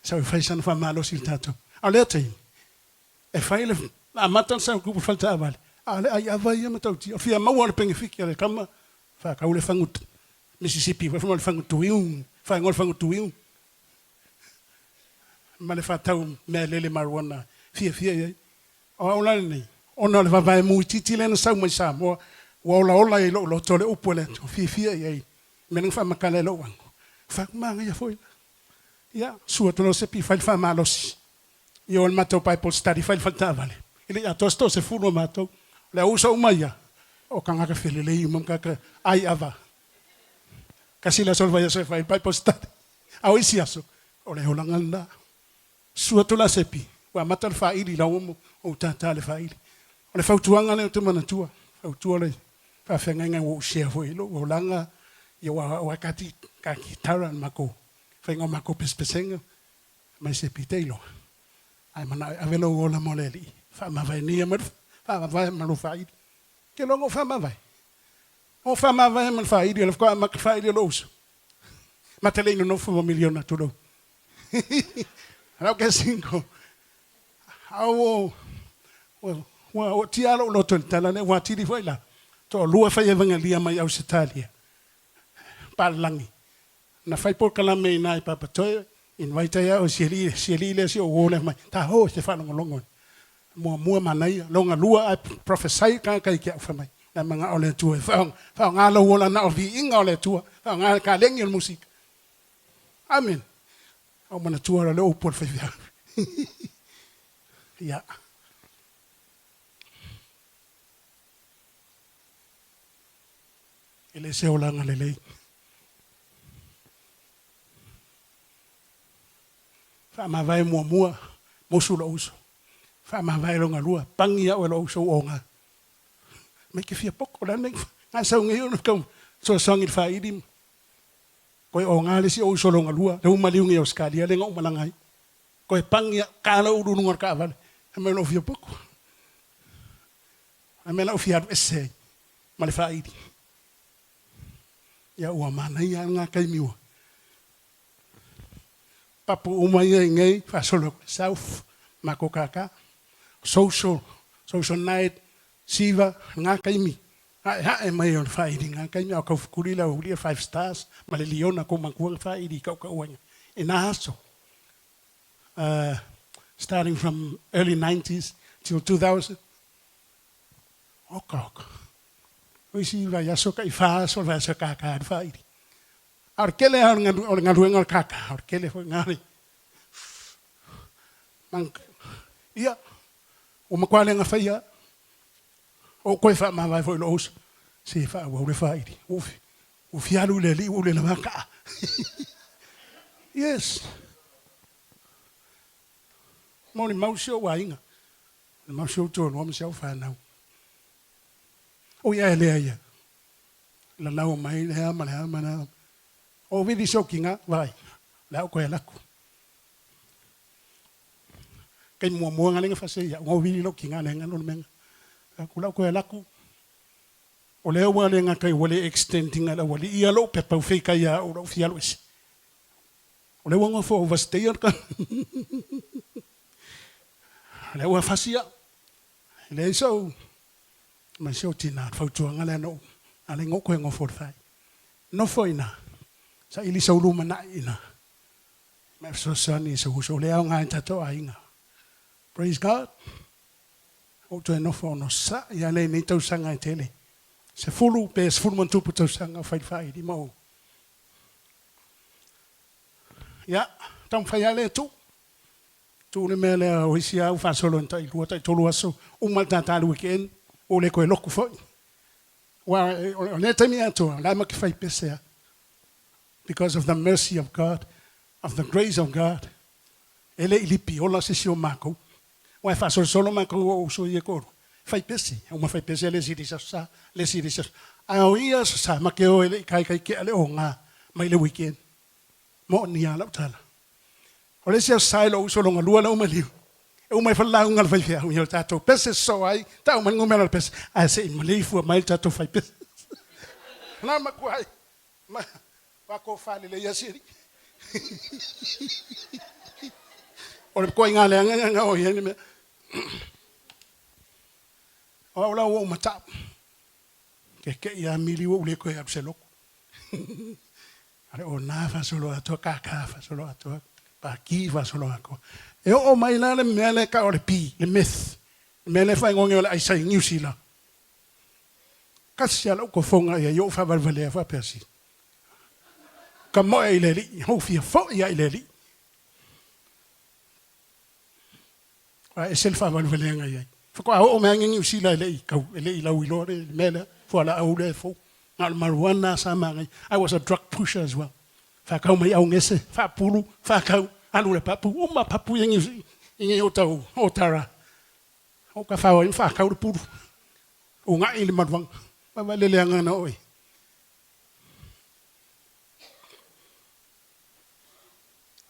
F: Sau e fai sana faamalosi i le tatou. A o lea taimi, E fai le amata le sau kupu fale taavale, a o le ai ava ia matautia. O fia maua o le pengefiki a le tama, faatau le fagu Mississippi foi fai mai o le fagu tuiu, faaigoa le fagu tuiu. Ma le faatau mea lele marijuana fiafia i ai. O au la lenei, ona o le vavae mu itiiti lea na sau mai Samoa, ua olaola ai i lou loto le upu a le Atua, fiafia i ai i mea na faamatala i lou ago. Fai atu, manaia foi la. Ia, sua atu loa se pi fai le faamalosi. I o le matou Bible study fai i le fale taavale, e le i atoa se toasefulu o matou. O le auuso uma ia, o tagata felelei uma ma tagata ai ava. Tasi le aso o le vaiaso e fai ai le Bible study, a o isi aso, o le olaga lena. Susu atu la Sepi, ua amata le faili i lau omo ou tata le faili. O le fautuaga lea ou te manatua, fautua le faafeagaiga ua ou share foi i lou olaga, ia ua kati kitara le matou faiga o matou pesepesega, Mai se pita iloa, ae manao e ave lou ola mo le Alii, faamavae nei ma le faamavae ma lou faaili. Ke loa ou faamavae, ou faamavae ma le faaili, o le faatoa amata faaili o lou uso. Ma te le i nonofo ma miliona tulou. Lau ke single. Au ua ootia lou loto i le tala lea, ua atili foi la. Toalua fai evangelia mai Ausetalia, palalagi. Na fai polokalame i ina i Papatoe, invite ai au e si alii, si alii lea si ou uo lea fai mai, ta ho e te faalogologo. Muamua manaia, longa lua ae prophesy le tagata i te au fai mai, la e manao le Atua e faaaoga lou ola na o viiga o le Atua, faaaoga le kalegi o le musika. Amen. Ou manatua loa le upu a le faifeau. Ia. E le se olaga lelei. Faamavae muamua, musu lou uso. Faamavae lona lua, pani au e lou uso ua oga. Mai ke fia poko, o le a le mea na sau nei ona tau fesoasoani i le faili. Toe oga le isi ou uso lona lua, lea ua maliu nei i Ausetalia lea na ou malaga ai. Toe pani au, ta lou ulu i luga o le taavale, fai mai lou fia poko. A mea la ou fia alu ese ai ma le faili. Ia ua manaia lava lena taimi ua papu uma ia i nei faasolo atu i South matou tata, social, social night, siva, lena taimi aeae mai o le faili i lena taimi a o taufetuli le aulia five stars ma le liona tou matua na faili i tautauaiga i na aso. Starting from early nineties till 2000. Oka oka. O isi vaiaso tai fa aso o le vaiaso e kākā ai le faaili. A o le tele lava o le galuega o le kākā, o le tele foi lena. Ia, ua matua le gafaia lava. Ou toe faamavae foi i lou uso, se faaauau le faili. Ua ou fia alu i le alii ua ou le lava kaa. Yes. Molimau si ou aiga, molimau si ou toalua ma si au fanau. Oi ae lea ia, lalau mai le a ma le a ma le a. O vili si ou kiga, vaai, o le a ou toe alu atu. Taimi muamua na lea na faasee ia au, na ou vili lou tiga lea na alu o le mea lena. Fai atu, o le a ou toe alu atu, o lea ua le gata ua le extend ina e le aualii ia lou pepa ua feitai ia au o lou fia alu ese. O lea ua nofo overstay le tagata. O lea ua fasi au. E leai sou, ma si ou tina, o le fautuaga lea na ou, ala ai na ou toe nofo i le fale. Nofo i ina, saili sou lumanai i ina. Ma e fesoasoani i sou uso, o lea e aoga ai tatou aiga. Praise God. Ou toe nofo onosai lava lea i nei tausaga e tele, 10 pe 10+ tausaga o fai le faili ma ou. Ia, taumafai lava lea e tuu. Tuu le mea lea o isi lava ua faasolo ina tai lua tai tolu aso, uma le tata i le weekend, ua le toe lotu foi. Aua o lea taimi atoa, o la e ma te fai pese lava. Because of the mercy of God, of the grace of God, e le i lipi ola se isi o makou. Aua e faasolosolo matou o uso ia e toalua, fai pese, uma fai pese le isi i le isi aso sa, le isi i le isi aso. A o ia aso sa, ma te o e le i taitai tea le oga mai le weekend. Moni lava lau tala. O le isi aso sa i lou uso lona lua lau maliu, e uma ifo le lauga a le faifeau, ia o le tatou pese sosoo ai, tau mai le numera o le pese, ae se i maleifua mai le tatou fai pese. Na matua ai, Ma matou falelei lava si alii. O le ituaiga leaga lea na oo i ai le mea. O au la ua ou matau, keke'i lava mili ua ou le toe alu se lotu. A o le ona faasoloatoa, kaka faasoloatoa, paki faasoloatoa. E oo mai la le mea lea e tau o le pi, le meth, le mea lea e faaigoa nei o le aisa i Niu Sila. Tasi lava lau tofoga i ai ou faavalevalea faapea si ka moe i le Alii, ou fia foi lava i le Alii. Aua e ese le faavalevaleaga i ai. Faatoa oo mai lava Niu Sila e le i tau, e le i lauiloa le mea lea, fualaau lea e fou. Na o le marijuana lava sa manaia. I was a drug pusher as well. Faatau mai augese, faapulu, faatau, alu i le papu, uma papu ia i nei o tau Otara. Ou ka fao ai ma faatau le pulu. Ugaʻi le maluaga. Vaavaai le leaga na oo i.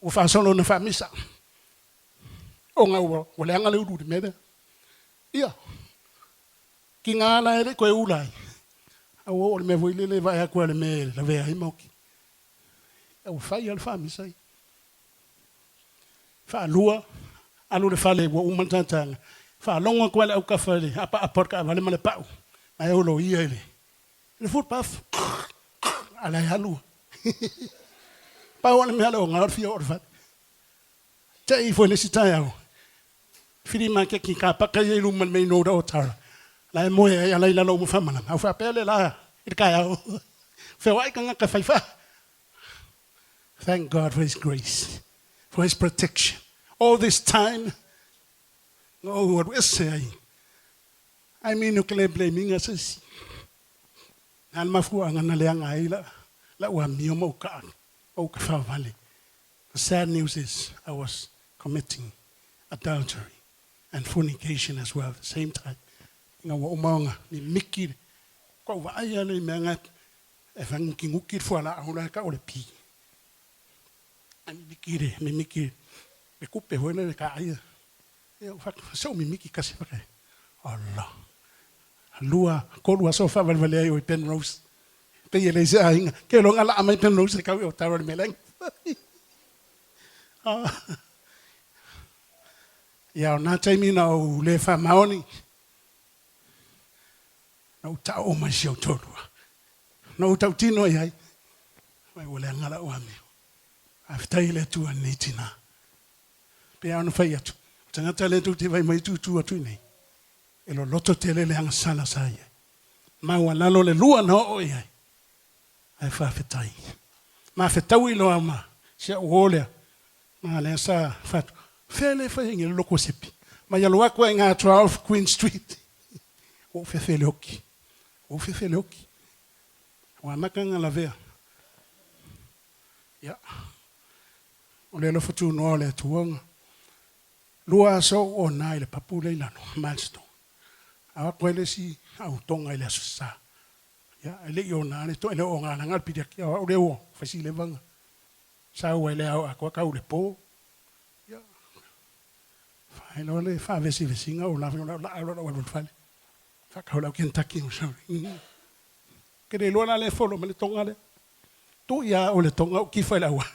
F: Ua faasolo ina faamisa. Ona ua ua leaga le ulu i le mea lea. Ia, tiga la e le i toe ula ai. A ua oo i le mea foi lele e vaai atu lava i le mea e lavea ai ma oti. Ia ua fai lava le faamisa ia. Faalua, alu i le fale ua uma le tataga, faalogo atu lava le autafa i le apaapa o le taavale ma le pau, ma e oloia i le footpath, a o la e alu. Pau lava le mea o le oga o le fia oo i le fale. Te i ifo i le isi taeao, flea market i car park ia i luma i le main road o Otara, la e moe ai ala i lalo uma faamalama, a ua faapea le la i le taeao, feoai tagata fai faa. Thank God for his grace, for his protection. All this time, na ou alu ese ai. I mean, ou te le blame ina se isi. Na le mafuaaga na leaga ai la, lau amio ma ou kaa, ou tafaavale. The sad news is I was committing adultery and fornication as well at the same time. Ina ua uma ona mimiki le, ua vaai lava i mea na E whangukinuki le fualaau la e tau o le pi. Ae mimiki le, mimiki le kupe foi lele ka aia. Ia ua fatu, se o mimiki kasi whakae. Allah. Lua, tolu aso whawalewale ai o i Penrose. Pei e leai se aiga. Ke loa na laa mai Penrose le kau i Otawa le mea Ah. Ia o nā taimi na ou le whamaoni. Na ou tao mai si ou toalua. Na ou tautino i ai, mai ua leaga lau amio. Faafetai i le Atua i lenei tina. Pei lava ona fai atu, o tagata lea tou te vaai mai tutu atu i nei, e loloto tele le agasala sa i ai. Maualalo le lua na oo i ai, ae faafetai. Ma fetaui loa ma si au uo lea, ma lea sa fai atu, fea lea e fai ai nei le lotu a Sipi? Mai alu atu ai ngā 12 Queen Street. Ua ou fefe i le oki. Ua ou fefe i le oki. Ua amata ona lavea. Ia. O le alofa tunoa o le Atua ona lua aso ou ona i le papu lea i lalo, milestone. A o atu ai le isi au toga i le Aso Sa. Ia, e le i ona le to, e le o ona leaga o le piliakia o au lea ua fai si leva ona sau ai le ao atoa tau i le po. Ia, fai loa le faavesivesiga o la o laa loa lau alu i le fale. Faatau lau Kentucky o sau. Ke le iloa la lea e follow mai le toga lea. Tuu ia au le toga ou kifa i le auala.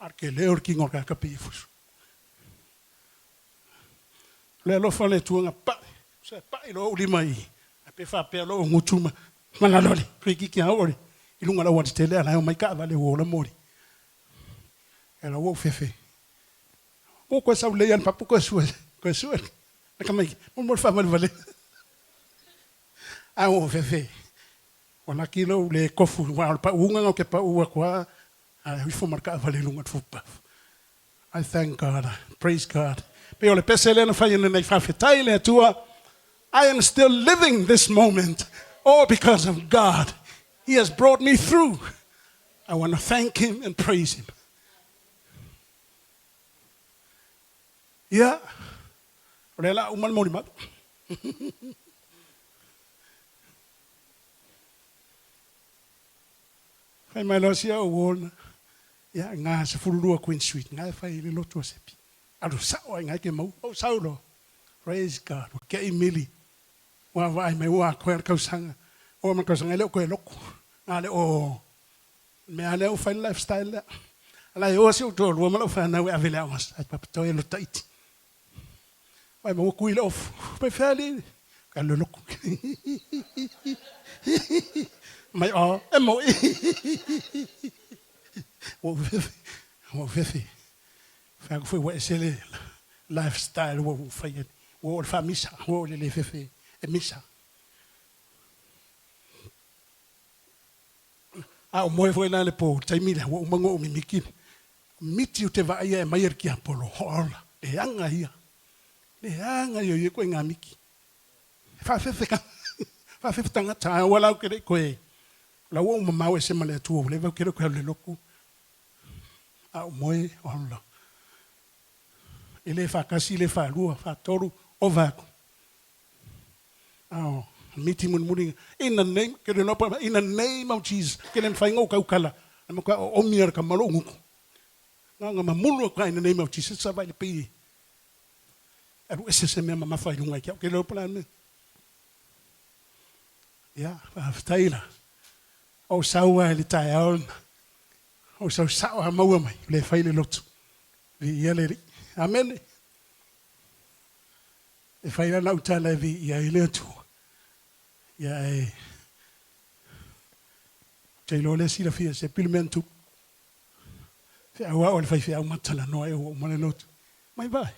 F: A o le tele o le tino o le tagata pei e fusu. O le alofa o le Atua na pai, sa pai loa ou lima i, ae pe faapea loa ou gutu ma ma lalo le toeitiiti lava oo i luga o le aualatele a o la e omai taavale ua ola moli. Ia la ua ou fefe. Ua toe sau lelei lava i le papu toe sue, toe sue le tamaiti, mo mo le faavalevalea. Ae ua ou fefe. Ua laki lou le tofu aua o le pauga na ou te pau atu lava ae ifo ma le taavale i luga o le footpath. I thank God, praise God. Pei o le pese lea na fai ina nei faafetai i le Atua. I am still living this moment all because of God. He has brought me through. I want to thank him and praise him. Ia, o lea la a uma le molimau. Fai mai loa sia ou ona, ia nga 12 Queen Street, nga e fai i le lotu o Sepi. Alu sao ai nga e ke mau, ou sau loa. Praise God, ua kei mili. Ua vaai mai ua atoa le tausaga. Oo ma le tausaga e le o toe lotu. Nga le o mea lea ua fai le lifestyle lea. Ala e o si ou toalua ma lau fanau e ave i le aoga ai papa toe e lotu iti. Vai ma ua kui le ofu. Pai fea alii? Ka alu e lotu. Mai o, e moi. Ua ou fefe, ua ou fefe. Fai atu foi ua ese le lifestyle ua ou faia. Ua oo i le faamisa, ua oo i le le fefe e misa. A o moe foi la le po i le taimi lea, ua uma ona ou mimiki, miti ou te vaaia e aumai e le tiapolo, ola, leaga ia, leaga ia o ia ituaiga miti. E faafefe ka, faafefe tagata, ae aua la ou te le i toe, o la ua ou mamao ese ma le Atua ua leva ou te le o toe alu i le lotu, a o moe, ola. E le faatasi, le faalua, faatolu, ova atu. Ao, miti mulimuli, in the name, ke le loa in the name of Jesus, ke le mafai ona ou tautala, na matua oomi lava le tama lou gutu. Na ona mamulu atu lava in the name of Jesus, sa vaai le pei e alu ese se mea mamafa i luga i ke au, ke le iloa po o le a le mea. Ia, faafetai la. O sau lava i le taeao lena, o sau sao lava maua mai, ua le fai le lotu. Viia le Alii. Amene. E fai lana autala e viia ai le Atua. Ia e ou te iloa lea silafia e Sepi le mea na tupu. Feau au e le faifeau ma talanoa ea ua uma le lotu. Mai vaai.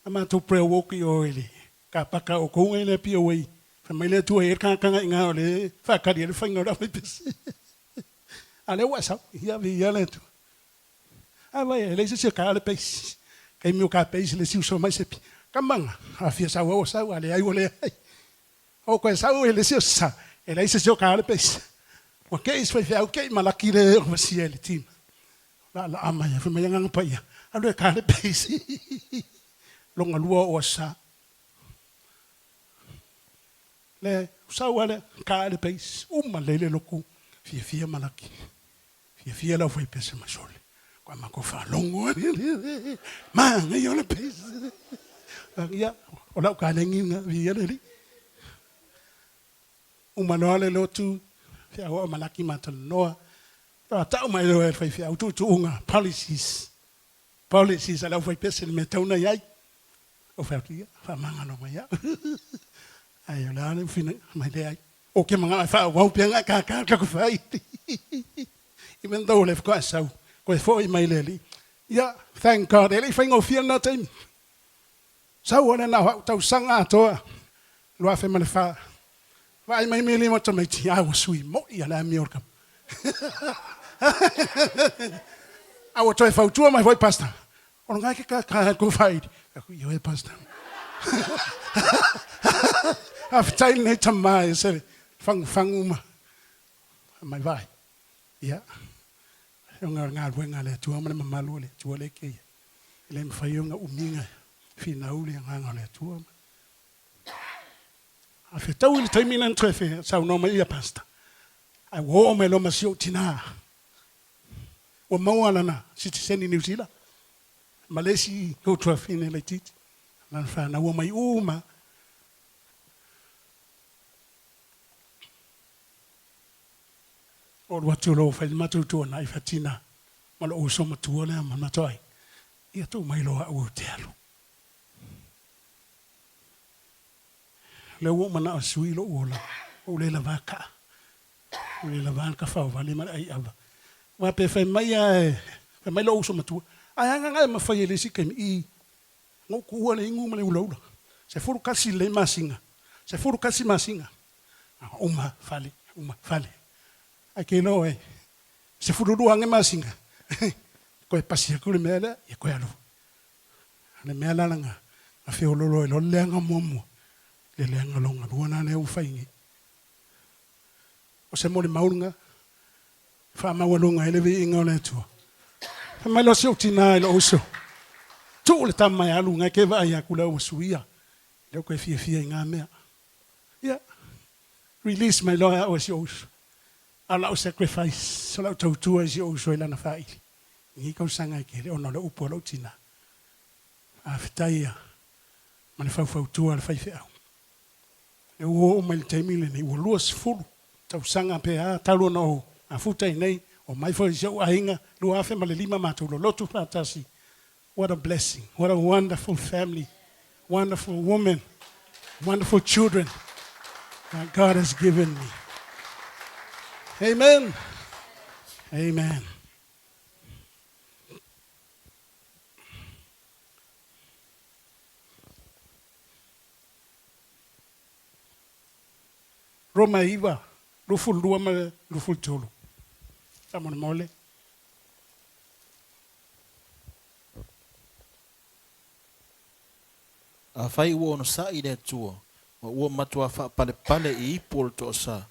F: A matou prayer walk i o i le kapaka o outou ngai le Apia Way. Fai mai le Atua e i ai le tagata i ina o lea e faatali ai le faiga o le aufaipese. A lea ua e sau. Ia viia le Atua. A vai e leai se isi o ka le peisi. Taimi o ka peisi le isi uso mai Sepi. Kamaga, a fia sau au o sau, a leai ua leai. O koe sau e le isi o sa, e leai se isi o ka le peisi. Ua kei isi faifeau kei malaki le overseer i le team. Laalaa mai, fai mai Agaga Paia, alu e ka le peisi. Longa lua o asa. Le sau a le ka le peisi, uma lelei le lotu, fiafia malaki. Fiafia le aufaipese ma sole, ko a matou faalogo manaia o le pese. Ia, o lau kalegi lena, viia le Alii. Uma loa le lotu, feauau ma laki ma talanoa, faatoa tau mai loa e le faifeau tuutuuga, policies, policies a le aufaipese le mea e tatau ona i ai. Ou fai atu, ia, faamagalo mai au. Ae o le a le ufina mai leai. Ou te manao e faaauau pea na e kākā taku whai. Even though o lea faatoa e sau, koe foi mai le Alii. Ia, thank God, e le i faigofie lena taimi. Sau o lena o au tausaga atoa, 2004. Vaai mai mea le tamaiti, a ua sui moi a le amio o le tama. A ua toe fautua mai foi pastor. O le ke ka ka ko fai. Aku ioe pastor. Faafetai lenei tama e se fagufagu ma mai vai. Ia, ona o le galuega a le Atua ma le mamalu o le Atua lea keia. E le mafai ona umiga finau le agaga o le Atua. A fetaui le taimi lea na toe fe saunoa mai ia pastor. Ae ua oo mai loa ma si ou tinā. Ua maua lana sitiseni Niu Sila ma le isi ou tuafine laitiiti. Lana fanau ua mai uma. O alu atu loa ua fai le matou tuanai faatina ma lou uso matua lea ma le matou aiga, ia tuu mai loa au ou te alu. Lea ua ou manao e sui lou ola, ua ou le lava kaa, ua le lava le tafaovale ma le ai ava. Aua pe fai mai lava e, fai mai lou uso matua, ae a na e mafai e le isi taimi i na ou tuua le inu ma le ulaula, 11 lelei masina, 11 masina, uma fale, uma fale. Ae ke iloa oe, 12 ane masina, toe pasi atu le mea lea, ia toe alu. O le mea la na na feololo ai loa le leaga muamua, le leaga lona lua la lea ua fai nei. O se molimau lena, e faamaualuga ai le viiga o le Atua. Fai mai loa si ou tina i lou uso, tuu le tama e alu, na e te vaai atu lea ua suia, lea ua toe fiafia i na mea. Ia, release mai loa au e si ou uso. A o lau sacrifice, o lau tautua i si ou uso i lana faili, i nei tausaga e tele ona o le upu a lou tina. Faafetai ia ma le faufautua a le faifeau. Lea ua oo mai i le taimi lenei, ua 20 tausaga pe a talu ona ou mafuta i inei, omai foi si ou aiga, 2005 matou lolotu faatasi. What a blessing, what a wonderful family, wonderful woman, wonderful children that God has given me. Amen. Amen. Roma 9, 22 ma le 23. Faamolemole.
I: Afai ua onosai le Atua, ma ua matuā faapalepale i ipu o le toasā,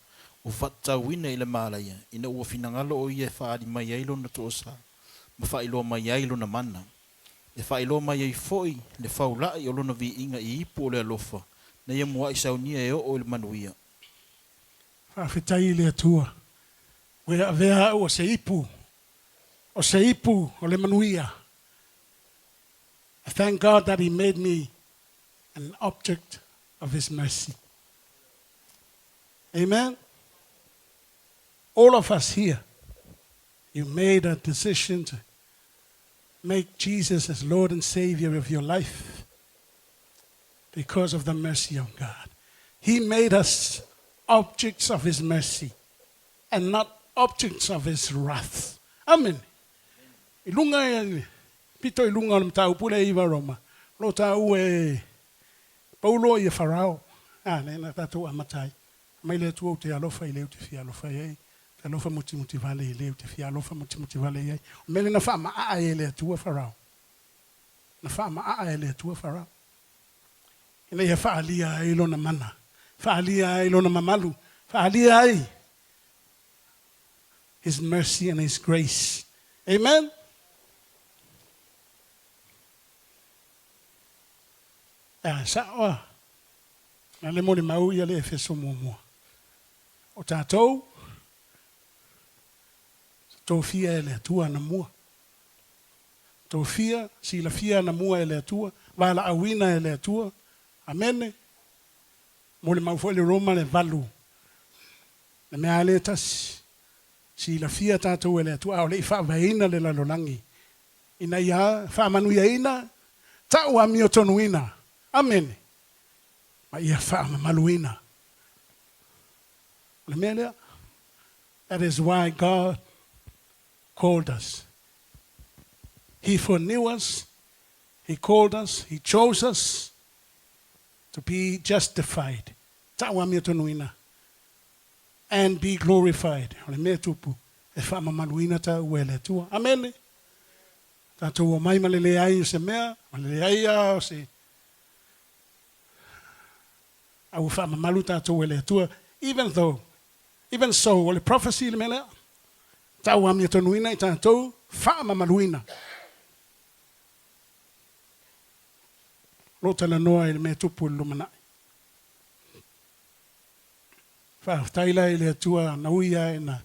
I: ua faatatauina i le malaia, ina ua finagalo o ia e faaali mai ai lona toasā, ma faailoa mai ai lona mana. E faailoa mai ai foi le faula'i o lona viiga i ipu o le alofa, na ia mua'i saunia e oo i le manuia.
F: Faafetai i le Atua, ua e avea au o se ipu, o se ipu o le manuia. I thank God that He made me an object of His mercy. Amen. All of us here, you made a decision to make Jesus as Lord and Savior of your life because of the mercy of God. He made us objects of His mercy and not objects of His wrath. Amen. I luga e pito i luga o le mataupu lea i Roma, o lo o taua e Paulo ia Farao, a, lea na tatou amata ai. Mai le Atua ou te alofa i le ou te fia alofa i ai, te alofa mutimutivale i le ou te fia alofa mutimuti vale i ai. O le mea lea na faamaaa ai e le Atua Farao. Na faamaaa e le Atua Farao. Ina ia faaalia ai lona mana, faaalia ai lona mamalu, faaalia ai His mercy and His grace. Amen? A sa'o a. Na le molimau ia le Efeso muamua. O tatou, sa tofia e le Atua anamua. Tofia, silafia anamua e le Atua, valaauina e le Atua. Amene. Molimau foi le Roma le 8. Le mea lava lea e tasi. Silafia tatou e le Atua, a o le i faavaeina le lalolagi, ina ia faamanuiaina, tau amiotonuina. Amene. Ma ia faamamaluina. O le mea lea. That is why God called us. He foreknew us, He called us, He chose us to be justified, tau amiotonuina, and be glorified. O le mea tupu, e faamamaluina tāua e le Atua. Amene. Tatou omai ma le leai o se mea, ma le leai lava o se a ua faamamalu tatou e le Atua. Even though, even so, o le prophecy le mea lea, tau amiatonuina i tatou faamamaluina. O lo o talanoa i le mea e tupu i le lumanai. Faafetai la i le Atua na ui lava ina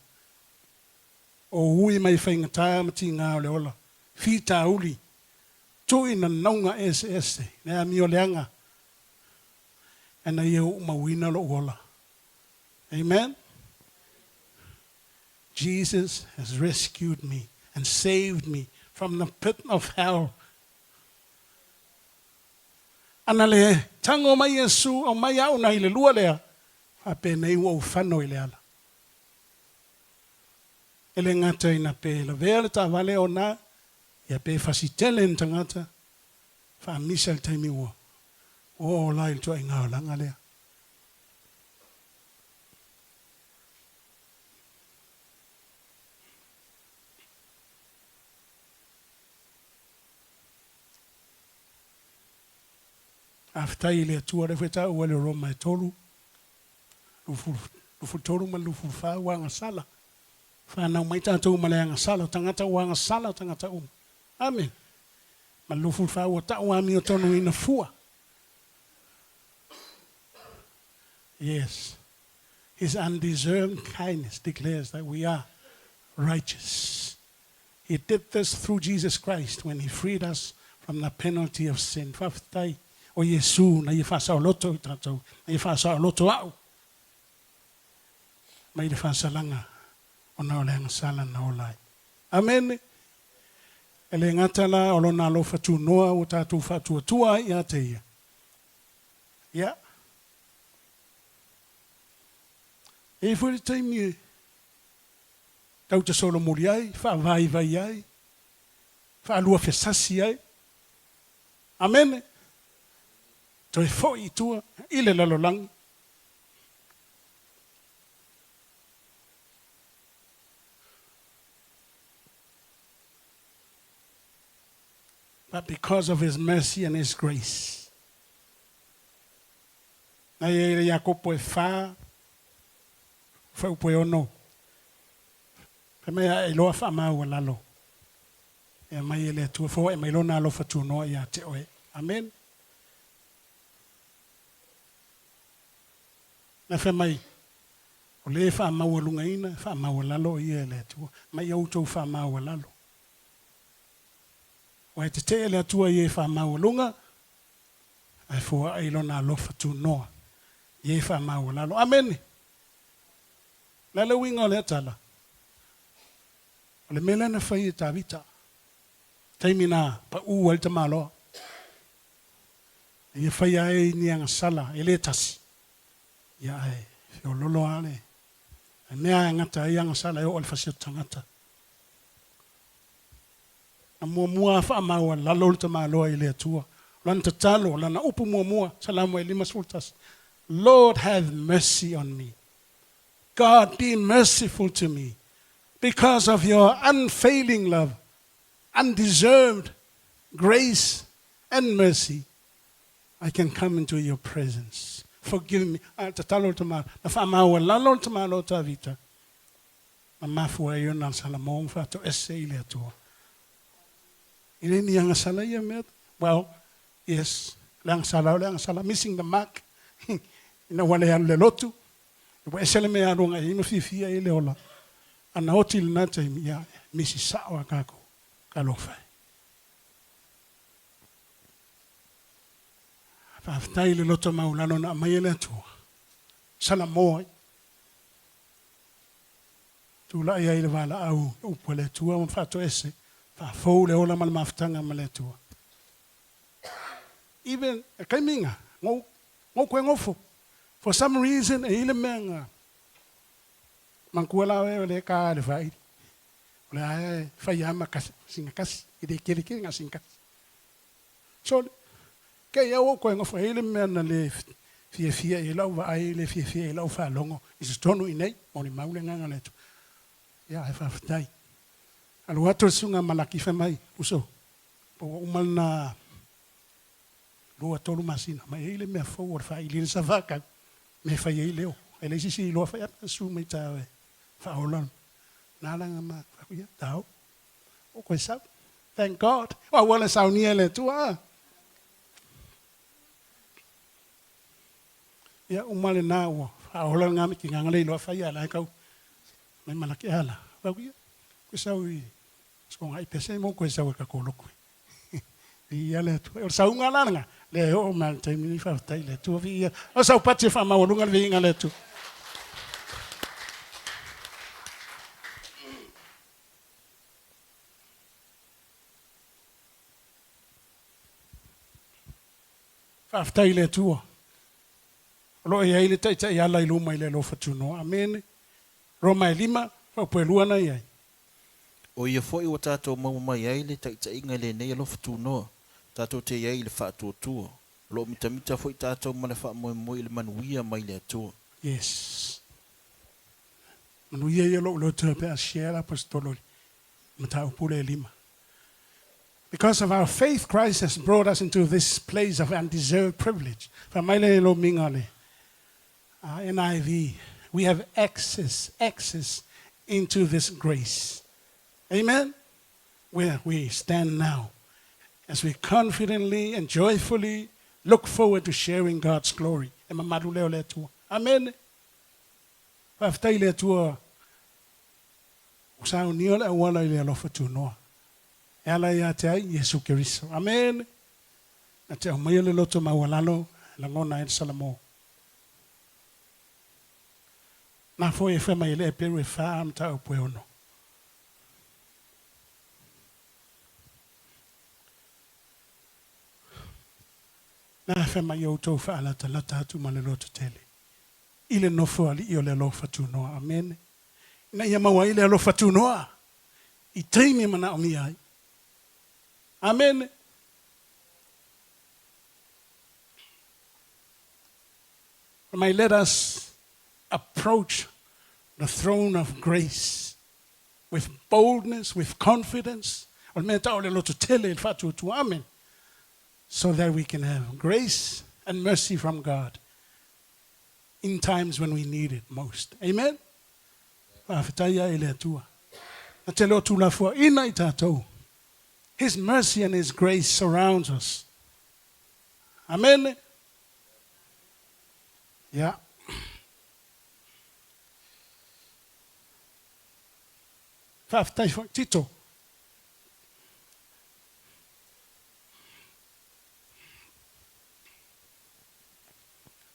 F: o ui mai faigata ma tiga o le ola, fitauli, tui nanauga eseese, le amio leaga, ina ia uu mauina lou ola. Amen. Jesus has rescued me and saved me from the pit of hell. Ana le tago mai Iesu aumai au nai le lua lea, faapenei ua ou fano i le ala. E le gata ina pe lavea le taavale ona ia pe fasitele ni tagata, faamisa le taimi ua oo la i le tuaiga olaga lea. Faafetai i le Atua, lea foi e taua i le Roma e 3, 23 ma le 24, ua agasala. Fanau mai tatou ma le agasala, o tagata ua agasala tagata uma. Amene. Ma le 24 ua tau amiotonuina fua. Yes. His undeserved kindness declares that we are righteous. He did this through Jesus Christ when he freed us from the penalty of sin. Faafetai o Iesu na ia faasaoloto i tatou, na ia faasaoloto a'u mai le faasalaga ona o le agasala na ola ai. Amene. E le gata la o Lona alofa tunoa ua tatou faatuatua ai ia te Ia. Ia. E i ai foi le taimi e tau te solomuli ai, faavaivai ai, faaluafesasi ai. Amene. Toe foi i tua i le lalolagi. But because of his mercy and his grace. Na ia i le Iakopo e fa, fuaiupu e ono. Fai mai a e iloa faamaualalo, e aumai e le Atua, foai mai Lona alofa tunoa ia te oe. Amen. Na fai mai, o le faamaualugaina, e faamaualalo o ia e le Atua. Mai ia outou faamaualalo. Ua e tetee le Atua i e faamaualuga, ae foai Lona alofa tunoa i e faamaualalo. Amene! O le a le uiga o lea tala? O le mea lea na fai e Tavita, taimi na pau ai le tamaloa, ia faia ai ni agasala e le tasi, ia ae feololo lava le mea e gata ai agasala e oo i le fasioti tagata. Na muamua lava faamaualalo le tamaloa i le Atua. O lana tatalo, o lana upu muamua, Salamo e 51, Lord have mercy on me. God be merciful to me because of your unfailing love, undeserved grace and mercy. I can come into your presence. Forgive me. A tatalo le tamaloa. Na faamaualalo le tamaloa o Tavita. Na mafua ai ona Salamo ma faatoese i le Atua. E le ni agasala ia mea. Well, yes, le agasala o le agasala, missing the mark. Ina ua le alu le lotu, ua ese le mea e alu agai ai ma fiafia ai le ola. A na oti lena taimi, ia, misi sao a kākou. Talofa e. Faafetai i le loto maualalo na aumai e le Atua. Salamo ai. Tulai ai le valaau i upu a le Atua ma faatoese, faafou le ola ma le mafutaga ma le Atua. Even e taimi nga, ngou, ngou koe ngofo. For some reason, e i le mea nga, manatua la oe o le ka le faili. O le a e fai lava ma kasi, singa kasi, e le kele kele nga singa kasi. So, kei au ou koe ngofo, e i le mea na le fiafia i ai lau vaai, le fiafia i ai lau faalogo i totonu i inei, molimau le agaga o le Atua. Ia, ae faafetai. Alu atu le susuga Malaki fai mai, uso. Po ua uma lena 2, 3 masina, ma e i ai le mea fou o le faailiili sa faakau, mea e fai ai leo. E leai se isi e iloa fai ana su mai ta e faaola na laga ma fai atu, ia, tau. O koe sau. Thank God. O auala e saunia e le Atua, a. Ia, uma lena ua faaola lena mitigaga le iloa fai, a la e tau mai malaki ala. Fai atu, ia, koe sau i Sogai pese mo koe sau e ka koloku. Viia le Atua. O le sauga la lena, lea e oo mai le taimi nei, faafetai i le Atua, viia. O sau pati e faamaualuga le viiga a le Atua. Faafetai i le Atua. O lo o i ai le taitai ala i luma i le alofa tunoa. Amene. Roma e 5, faapuelua na i ai.
I: O ia foi ua tatou maua mai ai le taitaiga i lenei alofa tunoa, tatou te i ai i le faatuatua. O lo o mitamita foi tatou ma le faamoemoe i le manuia mai le Atua.
F: Yes. Manuia ia lou loto pe a share le Aposetolo i le mataupu lea e 5. Because of our faith Christ has brought us into this place of undeserved privilege. Fai mai le lomiga le NIV, we have access, access into this grace. Amen? Where we stand now, as we confidently and joyfully look forward to sharing God's glory. E mamalu lea o le Atua. Amene. Faafetai i le Atua ua saunia le auala i le alofa tunoa. E ala ia te ai Iesu Keriso. Amene. Na te aumaia le loto maualalo e lagona ai le Salamo. Na foi e fai mai e le Eperu e fa mataupu e ono. Na fai mai outou faalatalata atu ma le loto tele i le nofo alii o le alofa tunoa. Amene. Ina ia maua ai le alofa tunoa i taimi e manaomia ai. Amene. May let us approach the throne of grace with boldness, with confidence. O le mea tau o le loto tele i le faatuatua. Amen. So that we can have grace and mercy from God in times when we need it most. Amen. Faafetai ae i le Atua. Na te le o tulafoaina i tatou. His mercy and His grace surrounds us. Amene. Ia. Faafetai foi, Tito.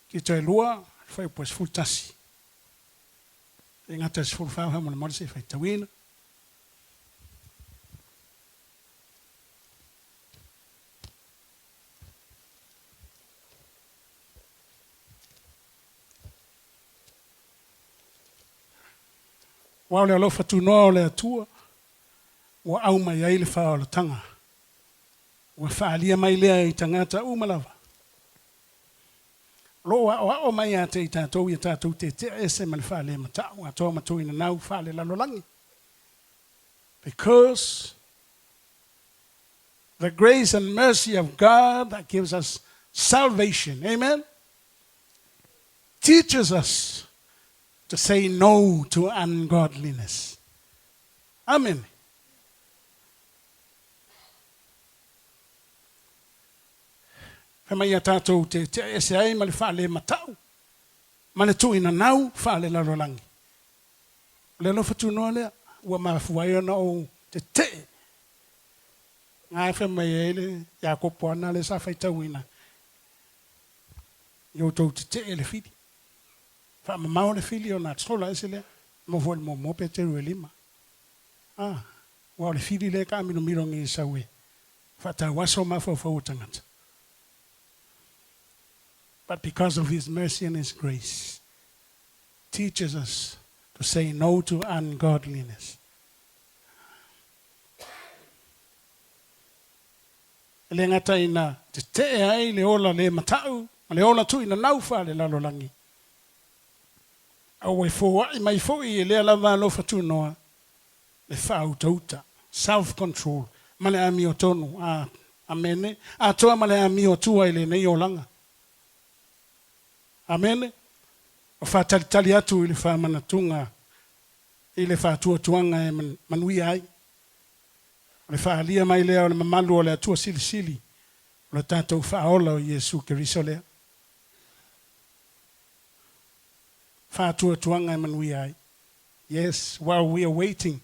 F: Tito e 2, fuaiupu e 11. E gata i le 14 faamolemole se i faitauina. Aua o le alofa tunoa o le Atua ua au mai ai le faaolataga, ua faaalia mai lea i tagata uma lava. O lo o aoao mai ia te i tatou ia tatou tetea ese ma le faalematau atoa ma tuinanau faalelalolagi. Because the grace and mercy of God that gives us salvation, amen, teaches us to say no to ungodliness. Amen. Fai mai ia tatou te tea ese ai ma le faalematau ma le tuuinanau faalelalolagi. O le alofa tunoa lea ua mafua ai ona ou tetee. Na e fai mai ai le Iakopo ana lea sa faitauina, I outou tetee le fili. Faamamao le fili ona sola ese lea. Mo foi le muamua Peteru e 5. A, aua o le fili lea e taamilomilo nei sau e faatauaso mafaufau o tagata. But because of His mercy and His grace, teaches us to say no to ungodliness. E le gata ina tetee ai le ola le matau ma le ola tuuinanau faalelalolagi, a ua foai mai foi e lea lava alofa tunoa le faautauta, self control, ma le amiotonu. A, amene. Atoa ma le amiotua i lenei olaga. Amene. O faatalitali atu i le faamanatuga i le faatuatuaga e manuia ai. O le faaalia mai lea o le mamalu o le Atua Silisili, o le tatou Faaola o Iesu Keriso lea. Faatuatuaga e manuia ai. Yes, while we are waiting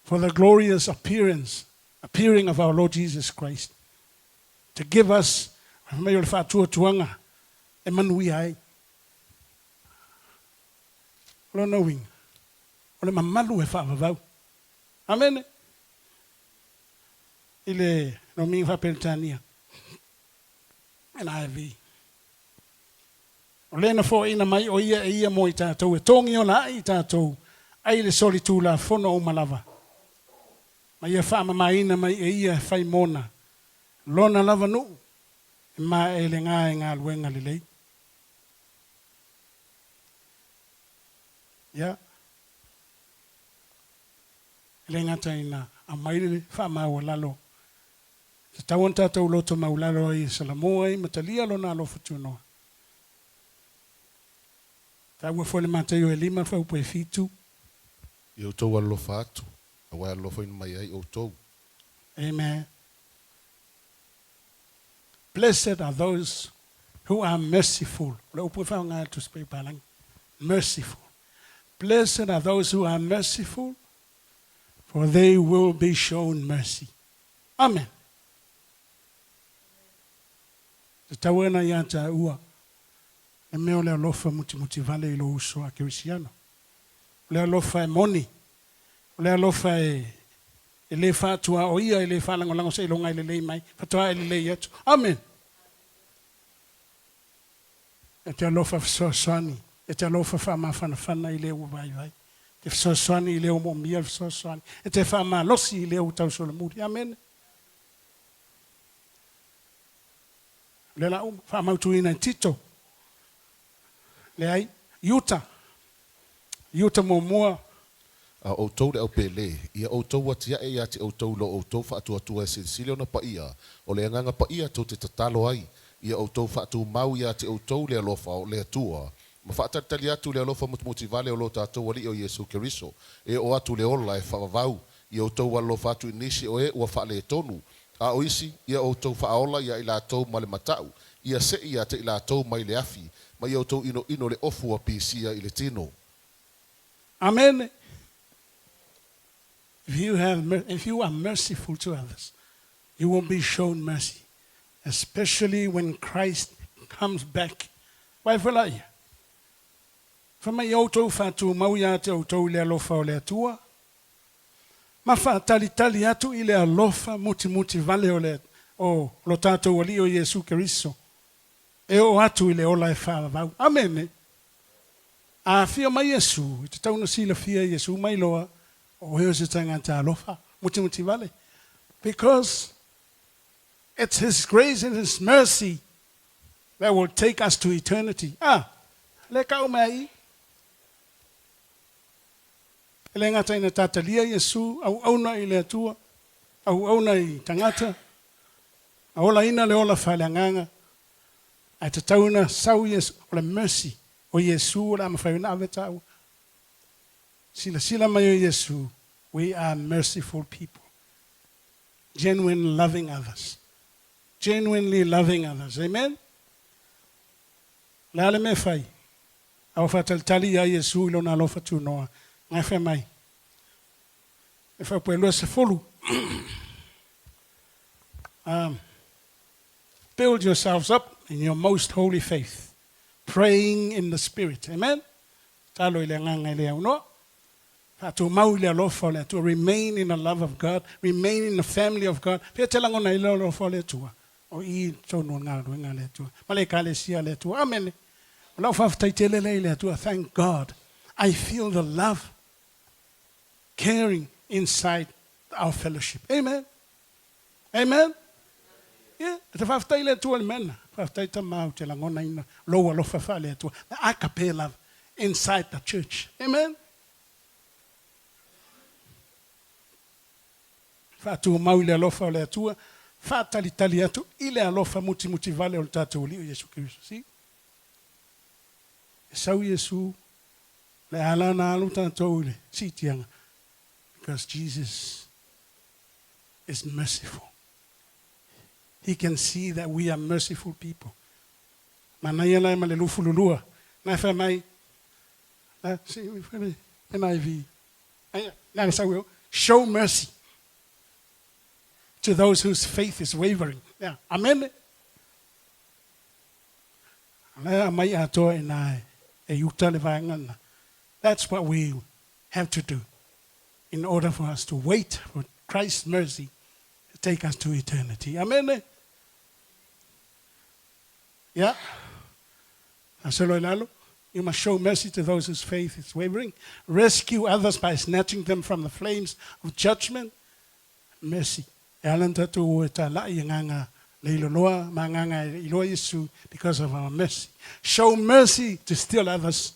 F: for the glorious appearance, appearing of our Lord Jesus Christ, to give us, fai mai o le faatuatuaga e manuia ai. O lona uiga, o le mamalu e faavavau. Amene. I le nomiga faa-Peretania, NIV. O lea na foaiina mai o ia e ia mo i tatou e togiola ai i tatou ai le solitulafono uma lava, ma ia faamamaina mai e ia e fai mona lona lava nuu e maelega i galuega lelei. Ia, e le gata ina aumai le faamaualalo, e tatau ona tatou loto maulalo ai e Salamo ai ma talia lona alofa tunoa. Taua foi le Mataio e lima faupu e fitu.
H: I outou alolofa atu, aua e alolofaina mai ai outou.
F: Amen. Blessed are those who are merciful. O le upu e faaaoga e le Tusi Paia Palagi. Merciful. Blessed are those who are merciful, for they will be shown mercy. Amen. Tatau ana ia tāua le mea o le alofa mutimuti vale i lou uso a Kerisiano. O le alofa e moni, o le alofa e e le faatuaoia, e le faalagolago seiloga e lelei mai, faatoa e lelei atu. Amen. E te alofa fesoasoani, e te alofa faamafanafana i le ua vaivai, e te fesoasoani i le ua moomia le fesoasoani, e te faamalosi i le ua tausolomuli. Amene. O lea la uma, faamautuina e Tito. Leai, Iuta. Iuta muamua.
H: A o outou le au pele, ia outou atiae ia te outou i lo outou faatuatua e silisili ona paia, o le Agaga Paia tou te tatalo ai, ia outou faatumau ia te outou le alofa o le Atua, ma faatalitali atu le alofa mutumutivale o lo tatou Alii o Iesu Keriso, e oo atu le ola e faavavau, ia outou alolofa atu i nisi o e ua faaletonu, a o isi, ia outou faaola ia i latou ma le matau, ia seʻi ia te i latou mai le afi, ma ia outou inoino le ofu ua pisia i le tino.
F: Amene. If you have if you are merciful to others, you will be shown mercy, especially when Christ comes back. Wai foi la ia. Fai mai ia outou faatumau ia te outou i le alofa o le Atua, ma faatalitali atu i le alofa mutimuti vale o le o lo tatou Alii o Iesu Keriso, e oo atu i le ola e faavavau. Amene! A afio mai Iesu, e tatau ona silafia e Iesu mai loa, o oe o se tagata alofa, mutimuti vale. Because it's His grace and His mercy that will take us to eternity. Ah! Le kau mea i. E le gata ina tatalia Iesu, auauna i le Atua, auauna i tagata, a olaina le ola faaleagaga, ae tatau ona sau Iesu, o le mercy o Iesu o le a mafai ona ave taua. Silasila mai o Iesu, we are merciful people, genuine loving others, genuinely loving others. Amen? O le a le mea e fai? A ua faatalitali ia Iesu i lona alofa tunoa, ngai fai mai, E faapoe 20. Build yourselves up in your most holy faith, praying in the Spirit. Amen? Talo i le agaga e le aunoa. Faatumau i le alofa o le Atua. Remain in the love of God. Remain in the family of God. Pea te lagona i le alofa o le Atua. O i tonu o le galuega a le Atua. Ma le Ekalesia a le Atua. Amene. O lau faafetai tele lea i le Atua. Thank God. I feel the love caring inside our fellowship. Amen. Amen. Yeah. E te faafetai i le Atua i le mea lena. Faafetai Tama ou te lagonaina lou alofa faale-Atua. The agape love inside the church. Amen. Faatumau i le alofa o le Atua, faatalitali atu i le alofa mutimuti vale o le tatou Alii o Iesu Keriso. See? E sau Iesu, le a la na alu tatou i le siitiaga, because Jesus is merciful. He can see that we are merciful people. Manaia la ma le 22. Na e fai mai, na, si, NIV. Na le sau e, show mercy to those whose faith is wavering. Yeah. Amen. Lea mai atoa i nā e uta le vaega na. That's what we have to do in order for us to wait for Christ's mercy to take us to eternity. Amen. Yeah. Aselo ilalo. You must show mercy to those whose faith is wavering. Rescue others by snatching them from the flames of judgment. Mercy. E ala na tatou e talai i agaga leiloloa ma agaga e iloa Iesu because of our mercy. Show mercy to still others,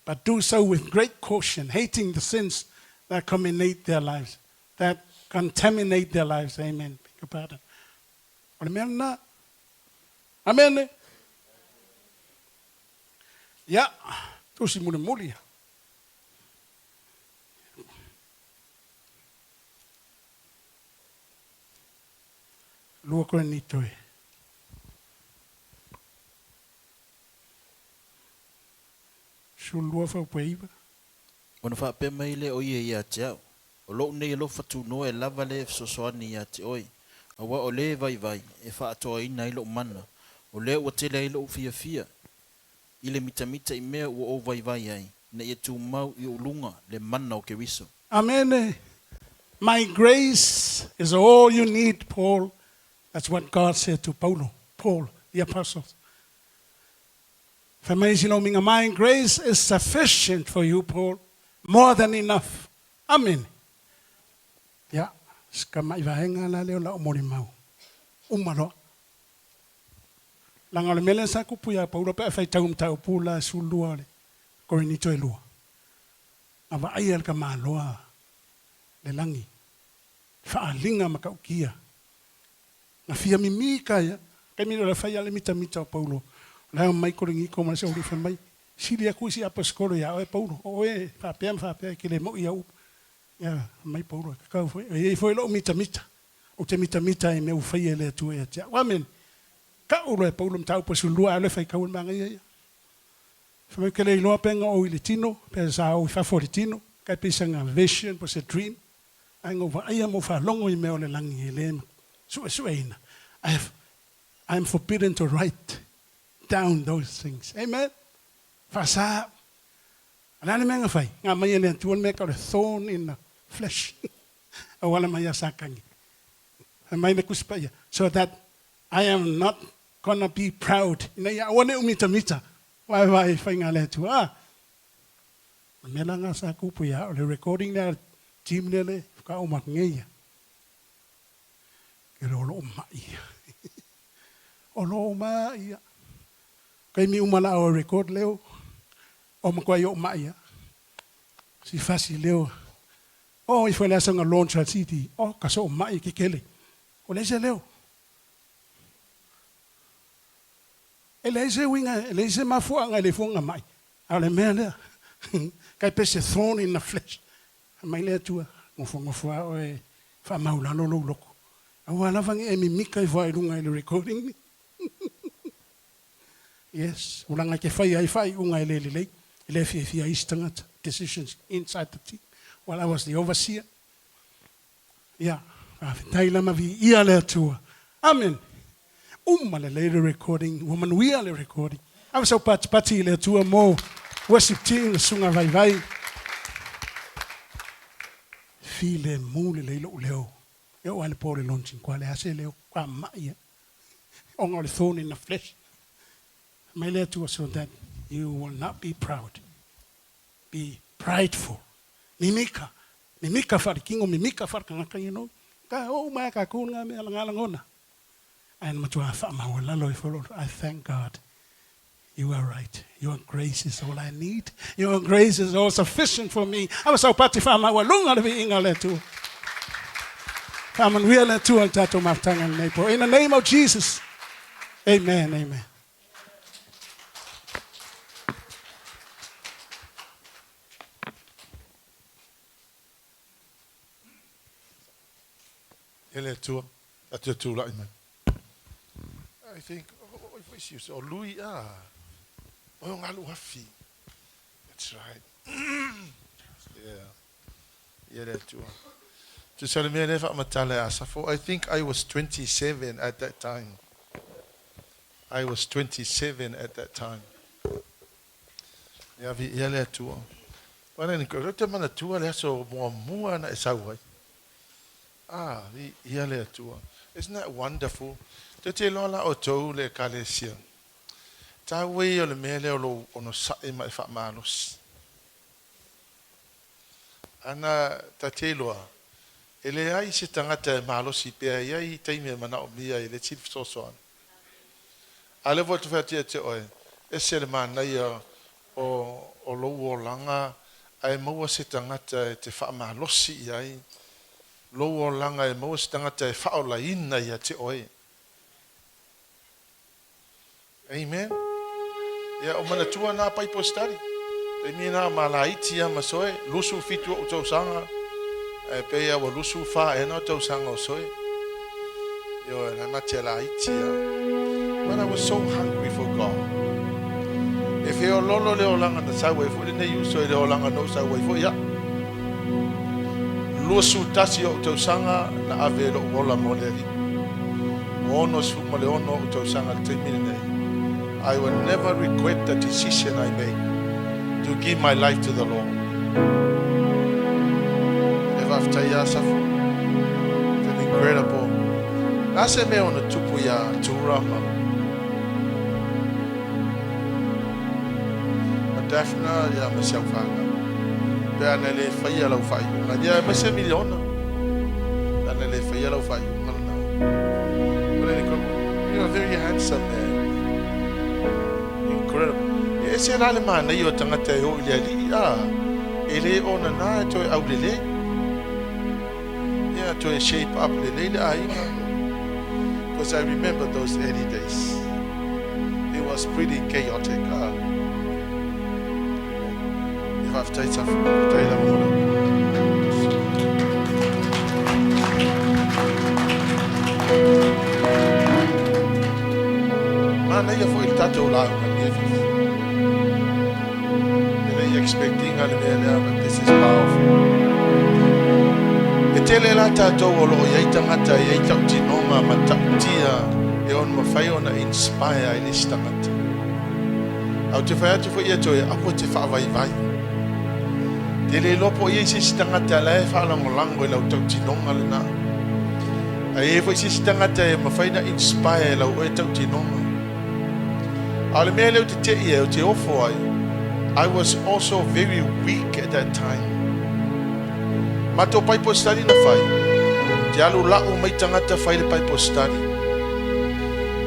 F: but do so with great caution, hating the sins that contaminate their lives. That contaminate their lives. Amen. Beg your pardon. O le mea lena. Amen. Ia, tusi mulimuli. 2 Korinito e. 12 faapuaiva.
I: Ona faapea mai lea o ia ia te au, O lou nei alofa tunoa e lava le fesoasoani ia te oe, auā o le vaivai e faaatoaina ai lou mana, o lea ua tele ai lou fiafia i le mitamita i mea ua ou vaivai ai, ina ia tumau i ou luga le mana o Keriso.
F: Amene. My grace is all you need, Paul. That's what God said to Paulo, Paul, the apostle. Fai mai isi lau my grace is sufficient for you, Paul. More than enough. Amen. Ia, ska mai vaega la leo la o molimau. Uma loa. Laga o le mea lea sa kupu ia Paulo pe a faitau mataupu la 12 o le Korinito e lua. Na vaaia le tamaloa le lagi, faaaliga matautia. Na fia mimika ia, taimi lea o le fai lava le mitamita o Paulo. O la e omai Korinito ma le isi fai mai, sili atu isi aposetolo ia oe Paulo, o oe e faapea ma faapea e te le moi au upu. Ia, fai mai Paulo, e tatau foi, e i ai foi lou mitamita. Ou te mitamita i mea ua faia e le Atua ia te au. Amene. Tau loa e Paulo mataupu e 12 ae o le faitau o le magaia ia. Fai mai ou te le iloa pe na ou i le tino, pe sa ou i fafo o le tino, kai pei sana vision po o se dream, ae na ou vaaia ma ou faalogo i mea o le lagi e le suesueina. I have, I am forbidden to write down those things. Amen. Faasa au. O le a le mea na fai? Na aumai e le Atua le mea e tau o le thorn in the flesh. Auala mai ia Satani. Fai mai le Tusi Paia, so that I am not gonna be proud. Ina ia aua ne i umitamita, vaevae i faiga a le Atua. Ah! O le mea la lena sa tupu ia au, le recording lea a le team lea le faatoa uma atu nei ia. Ke o loo mai ia. O loo mai ia. Taimi uma la o record leo, o matuai oo mai ia. Si fasi leo. Oh, ifo le aso na launch a CD. Oh, ka so mai ke kele. O le se leo. E leai se uiga, e leai se mafuaaga e le fofoga mai. A o le mea lea, kai pe se thorn in the flesh. Fai mai le Atua, nofonofo lava oe e faamaulalo lou loto. Aua lava ne i e mimika ifo lava i luga i le recording ni. Yes, o laga e te fai ai faaiuga e le lelei, e le fiafia ai isi tagata, decisions inside the team. While I was the overseer, Ia, faafetai lama viia le Atua. Amen. Uma lelei le recording, ua manuia le recording. Ave sau patipati i le Atua mo worship team le susuga vaivai. Filemu lelei lou leo. E oo lava i le po o le launching, kua leai se leo, kua mai ia. Ona o le thorn in the flesh. Fai mai le Atua so that you will not be proud. Be prideful. Mimika. Mimika wharekino, mimika wharekangata, you know. Ka oo mai ka ku nga mea nga langona. Ae na matua whaamaualalo i fo I thank God. You are right. Your grace is all I need. Your grace is all sufficient for me. Ava sau pati whaamaualunga le viiga o le Atua. Faamanuia le Atua i le tatou mafutaga i lenei po. In the name of Jesus. Amen, amen.
E: E le Atua, a te tūlai mai. I think, o i foi si o Lui, ah, o ngalu hafi. That's right. Yeah. Yeah, le Atua. Tusa le mea le whaamatale a Safo. I think I was 27 at that time. I was 27 at that time. Ia vi ia le Atua. Wana ni ko te mana tua le aso mua mua na e sau ai. Ah, vi ia le Atua. Isn't that wonderful? Te te loa la o tau le ekalesia. Tā ui o le mea lea o lou onosai ma e faamalosi. Ana ta te iloa, e leai se tagata e malosi pea e i ai taimi e manaomia ai le isi fesoasoani. A o lea foi ou te fai atu ia te oe, ese le manaia o, o lou olaga ae maua se tagata e te faamalosi i ai, lou olaga e maua se tagata e faaolaina ia te oe. Amen. Ia, o manatua nā Bible study. Taimi nā malaiti ia ma soe, 27 o'u tausaga, ae pei a ua 24 ea na tausaga o soe. Ioe, na mate laiti ia. But I was so hungry for God. E feololo le olaga na sau ai foi lenei uso i le olaga na ou sau ai foi a'u. 21 o'u tausaga na ave e lo'u ola mo le Alii. Ua 66 o'u tausaga i le taimi lenei. I will never regret the decision I made to give my life to the Lord. E faafetai iā Safo. It's an incredible. Na se mea ona tupu iā Tura ma ma Daphna ia ma si au fanau. Pe ana le faia lau faaiuga. Ia e se miliona. Pe ana le faia lau faaiuga lena. But anyway, you're a very handsome man. Incredible. E ese la le manaia o tagata e o i le alii, a, e le ona nā e toe aulelei. Ia, toe shape up lelei le aiga. Because I remember those early days. It was pretty chaotic. Ah. E faafetai Tafu, faafetai lava mo le. Manaia foi le tatou lauga i lenei afiafi. E le i expect ina le mea lea, but this is powerful. E tele la tatou o loo i ai tagata e i ai tautinoga ma tautia e ono mafai ona inspire ai le isi tagata. A ou te fai atu foi ia te oe, aua te faavaivai. Te le iloa po o i ai se isi tagata la e faalagolago i lau tautinoga lena. A i ai foi se isi tagata e mafai ona inspire e lau oe tautinoga. A o le mea lea ou te tei ai, ou te ofo ai, I was also very weak at that time. Matou Bible study na fai, te alu lau mai tagata fai le Bible study.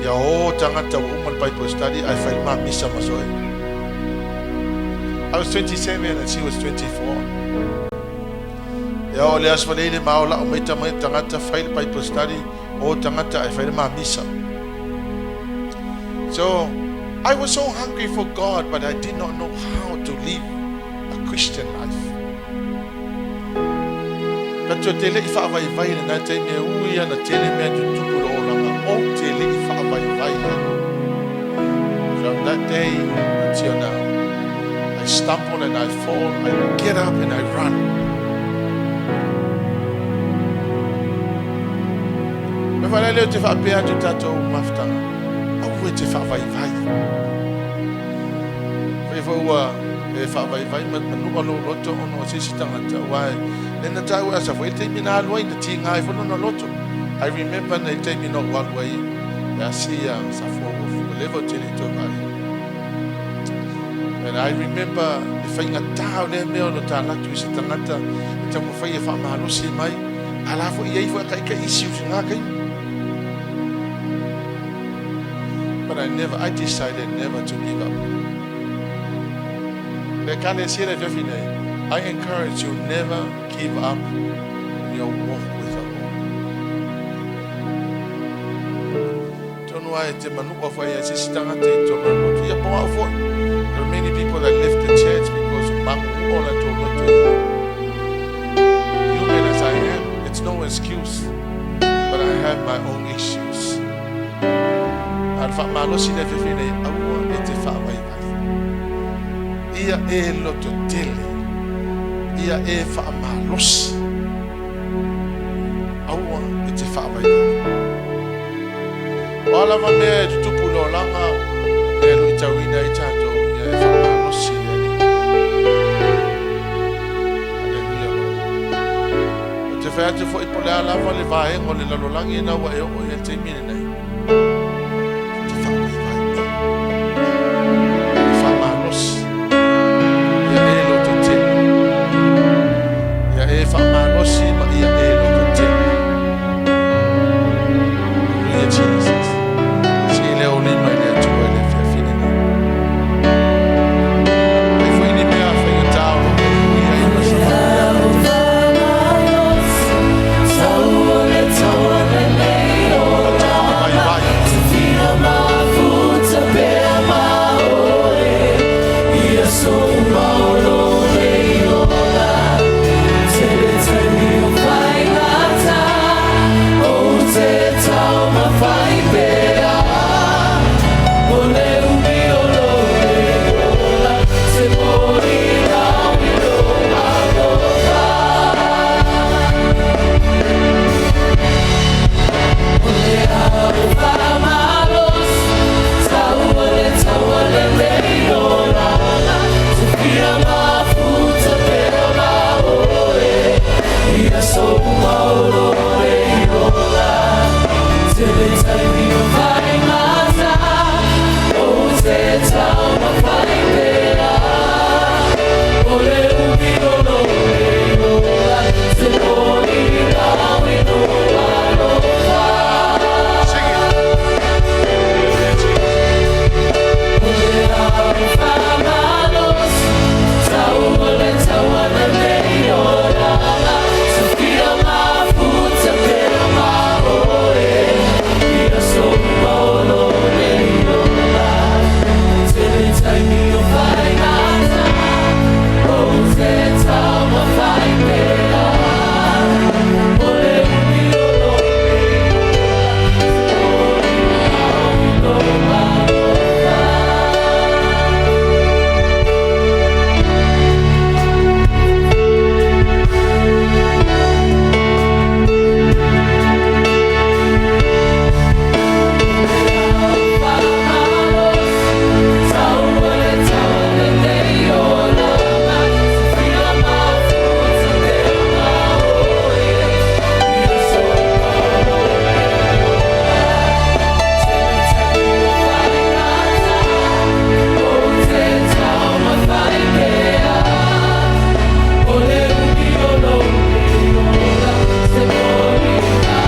E: Ia o tagata ua uma le Bible study ae fai le ma misa ma soe. I was 27 and she was 24. Ia o le aso faleile ma o lau mai tagata fai le Bible study, o tagata ae fai le ma misa. So, I was so hungry for God, but I did not know how to live a Christian life. Tatou te le i faavaivai i lena taimi e ui ana tele mea tutupu i lou olaga, ou te le i faavaivai ai. From that day until now, I stumble and I fall, I get up and I run. Me whare leo te whaapea atu tātou mafutaga, aua e te whaavaivai. Whai fo ua e whaavaivai ma manua lou loto ona o se isi tagata, aua e le na tāua asa foi i le taimi na alu ai, na tiga ai foi lona loto. I remember na i le taimi na ou alu ai e asi ia Safua ua leva ou te le i toe vaai. And I remember le faigata o lea mea o lo ta alu atu i se tagata e taumafai e faamalosi mai, a la foi i ai foi kai issues i ngā kaimi. But I never, I decided never to give up. Le ekalesia le afiafi nei, I encourage you never give up in your walk with the Lord. talitonu lava e te manua foi ai se isi tagata i totonu o le lotu. Ia po o au foi. There are many people that left the church because o magu'u'u o latou loto i ai. Human as I am, it's no excuse, but I have my own issues. A o le faamalosi i le afiafi nei, aua e te faavaivai. Ia e lototele, ia e faamalosi. Aua e te faavaivai. O a lava mea e tutupu i le olaga, mea e luitauina ai tatou, ia e faamalosi i le Alii. Aleluia Lord. Ou te fai atu foi po o le a lava le vaega o le lalolagi ina ua e oo i ai i le taimi lenei, e te faavaivai. E faamalosi. Ia e lototele. Ia e faamalosi ma ia e lototele. Hallelujah Jesus. Sii lea o lima i le Atua i le afiafi lenei. Ai foi ni mea faigata o lo o e ui ai ma savali Vai vai. Sing it.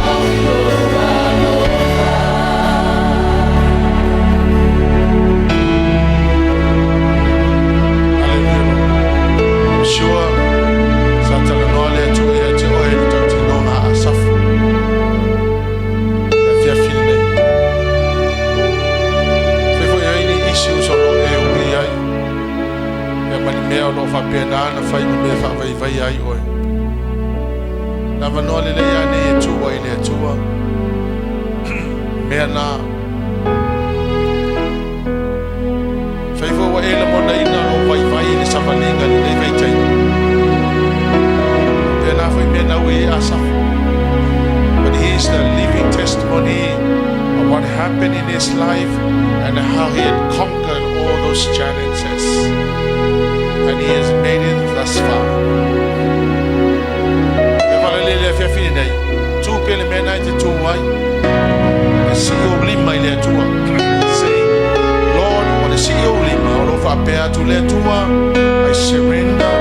E: Hallelujah Jesus. Hallelujah Lord. I'm sure sa talanoa le Atua ia te oe i le tautinoga a Asafu. Le afiafi lenei. Fai foi ai ni issues o lo o e ui ai. Ia ma ni mea o lo o faapena ona fai ma mea e faavaivaia ai oe. Le avanoa lelei lava nei e tu ai i le Atua. Mea na. Fai foi ua e lagonaina lou vaivai i le savaliga i lenei vaitaimi. Faapena foi mea na ui ai Asafu. But he is the living testimony of what happened in his life and how he had conquered all those challenges. And he has made it thus far. E falalele le afiafi lenei, tu pea le mea na e te tu ai. E sii ou lima i le Atua. Say, Lord, o le sii ou lima, o lo o faapea atu le Atua, I surrender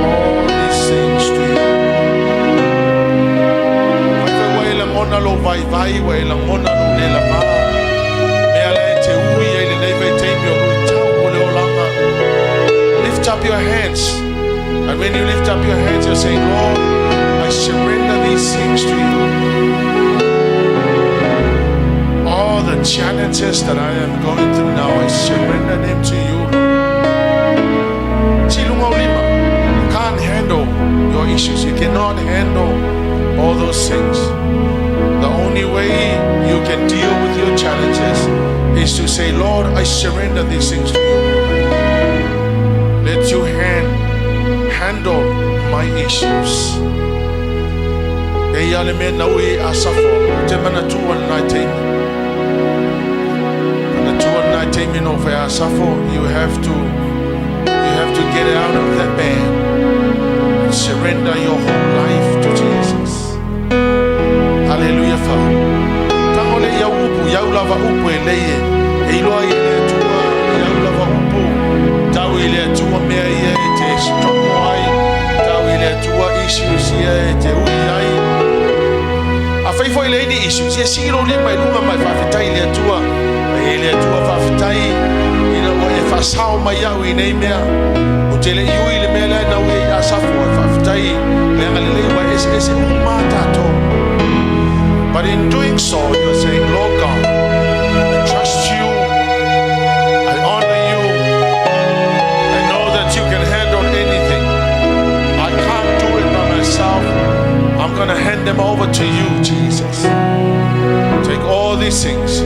E: all these things to you. Fai foi ua e lagona lou vaivai, ua e lagona lou le lavā. Mea la e te ui ai lenei vaitaimi o luitau o le olaga. Lift up your hands. And when you lift up your hands, you're saying, Lord, I surrender these things to you. All the Challenges that I am going through now, I surrender them to you, Lord. Siʻi i luga ou lima. You can't handle your issues. You cannot handle all those things. The only way you can deal with your challenges is to say, Lord, I surrender these things to you. Let your hand handle my issues. E ia le mea na ui a safo, te manatua le nai teimi. Manatua le nai teimi no whai a safo, you have to get out of that bed and surrender your whole life to Jesus. Hallelujah, Father. Tango le iau upu, iau lava upu e leie. E iloa i le Atua, iau lava upu. Tau i le Atua mea ia e te struggle ai. Tau i le Atua issues ia e te ui ai. A fai foi le ini issues, ia siʻi lou lima i luga mai faafetai i le Atua. E le Atua faafetai, ina ua e faasao mai au i nei mea. O te le iui le mea lea na ui ai Asafo e faafetai, le agalelei ua eseese uma tatou. But in doing so, you're saying, Lord God, I trust you. I honor you. I know that you can handle anything. I can't do it by myself. I'm going to hand them over to you, Jesus. Take all these things.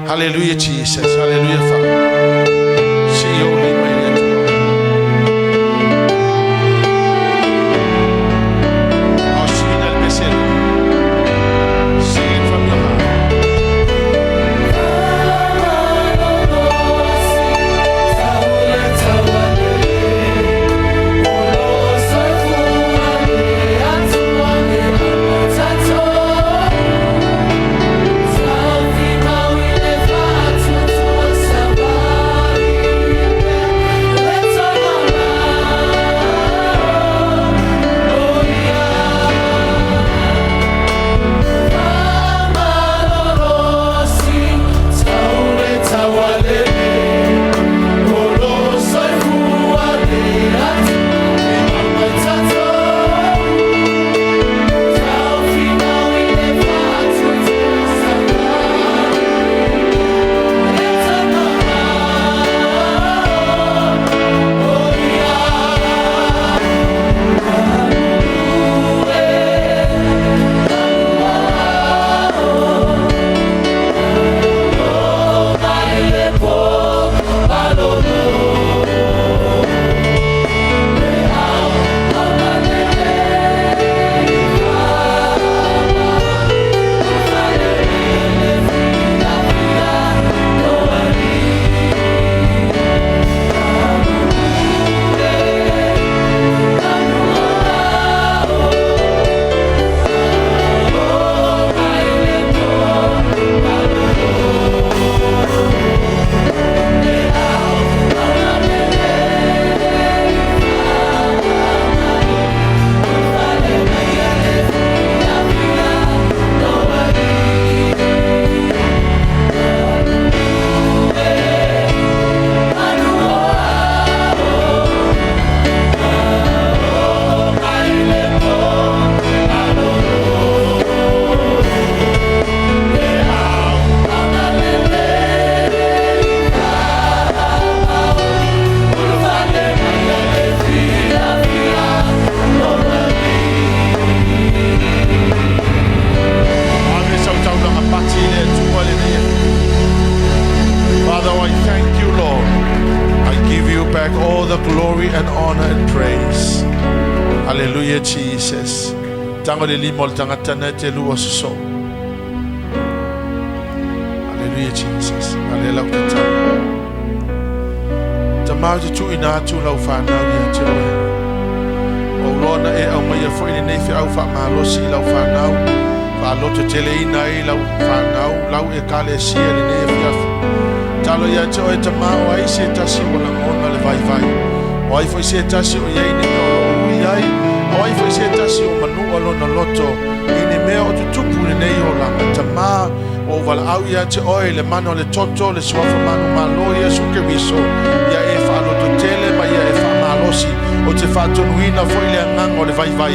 E: Hallelujah, Jesus. Hallelujah, Father. Siʻi ou lima i le Atua. Ao suina le pesele. Sing it from your heart. Ave sau taulaga pati i le Atua lenei. Father, I thank you, Lord. I give you back all the glory and honor and praise. Hallelujah, Jesus. Tango le lima o le tagata na te lua soso. Hallelujah, Jesus. Hallelujah, lau tatalo. Tamā te tuuina atu lau fanau ia te oe. O loa na e au mai foi lenei feau faamalosi i lau fanau. Faaloto teleina ai lau fanau, lau ekalesia lenei afiafi. Talo ia te oe Tamā o ai se tasi o lagona le vaivai. O ai foi se tasi o iai ni mea o loo ui ai. O ai foi se tasi o manua lona loto. I ni mea o tutupu lenei olaga. Tamā o valaau ia te oe le mana o le toto le suafa manumalo Iesu Keriso. Ia e faaloto tele ma ia e faamalosi. O te te faatonuina foi le agaga o le vaivai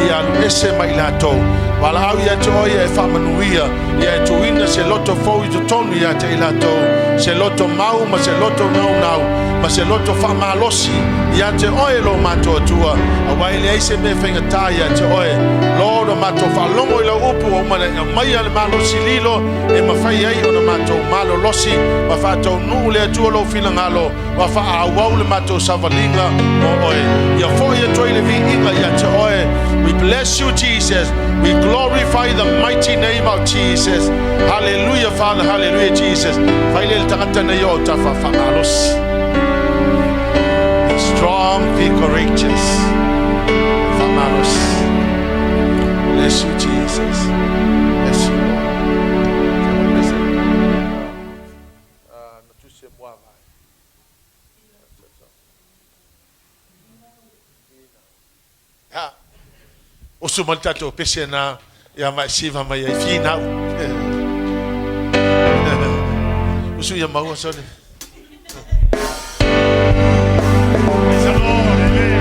E: ia alu ese ma i latou. Valaau ia te oe ia e faamanuia, ia e tuuina se loto fou i totonu ia te i latou, se loto mau ma se loto naunau ma se loto faamalosi ia te oe lo matou Atua, auā e leai se mea faigata ia te oe. Lord, o matou faalogo i lau upu ua uma ona e aumaia le malosi lilo e mafai ai ona matou malolosi ma faataunuu le Atua lou finagalo ma faaauau le matou savaliga mo oe. Ia foi atu ai le viiga ia te oe. We bless you, Jesus. We glorify the mighty name of Jesus. Hallelujah, Father. Hallelujah, Jesus. Fai le tagata nei o tafa faamalosi. Be strong, be courageous. Faamalosi. Bless you, Jesus. Bless you, Lord. Bless you. Na tusi e mua vai. Ha. Usu mai le tatou pese na ia mai siva mai ai finau. Usu ia maua sone.
D: Praise the Lord. Amen.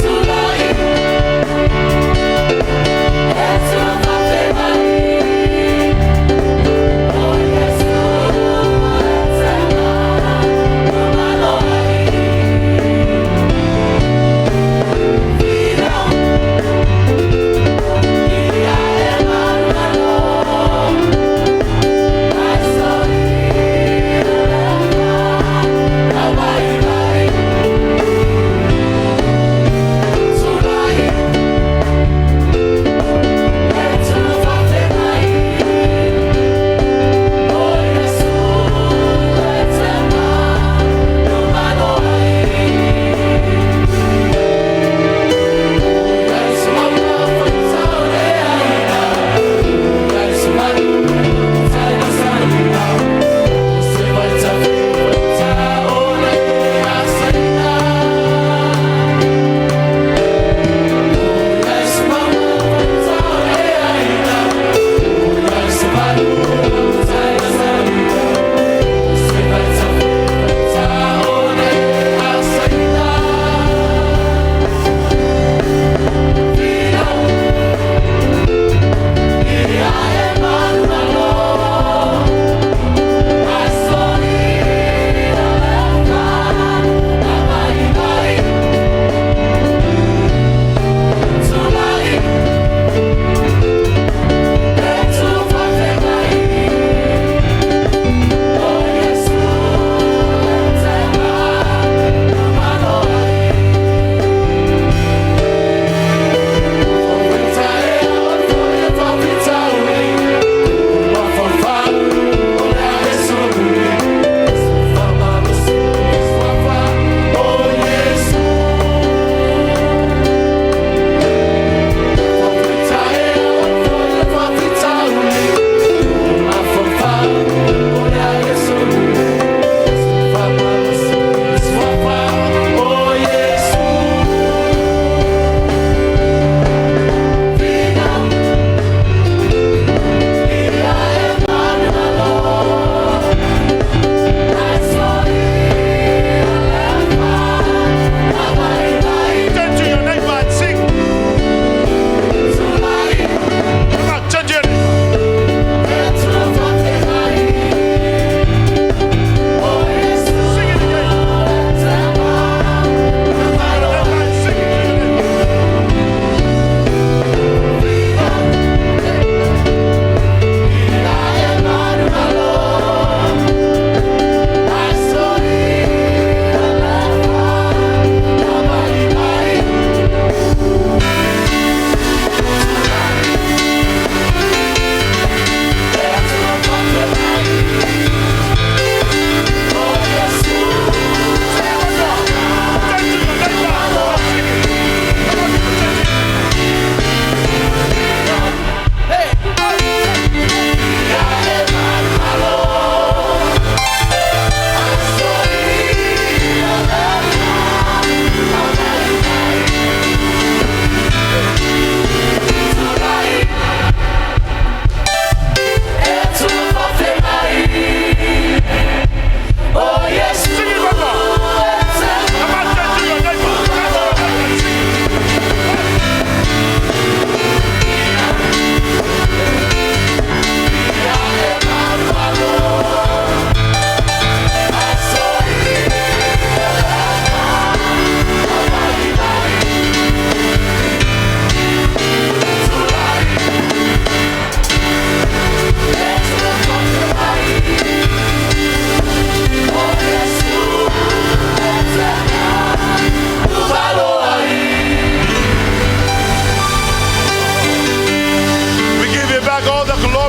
C: Tonight.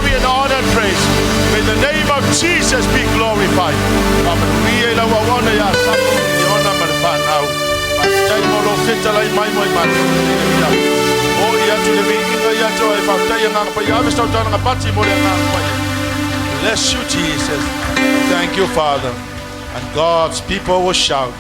E: glory and honor and praise. May the name of Jesus be glorified. Faamanuia i lau auauna ia Sapo i ona ma le fanau. Faafetai mo lou fetalai mai mo i matou i lenei afiafi. Mo'i atu le viiga ia te oe, faafetai Agaga Paia. Ave se tautalaga pati mo le Agaga Paia. Bless you, Jesus. Thank you, Father. And God's people will shout.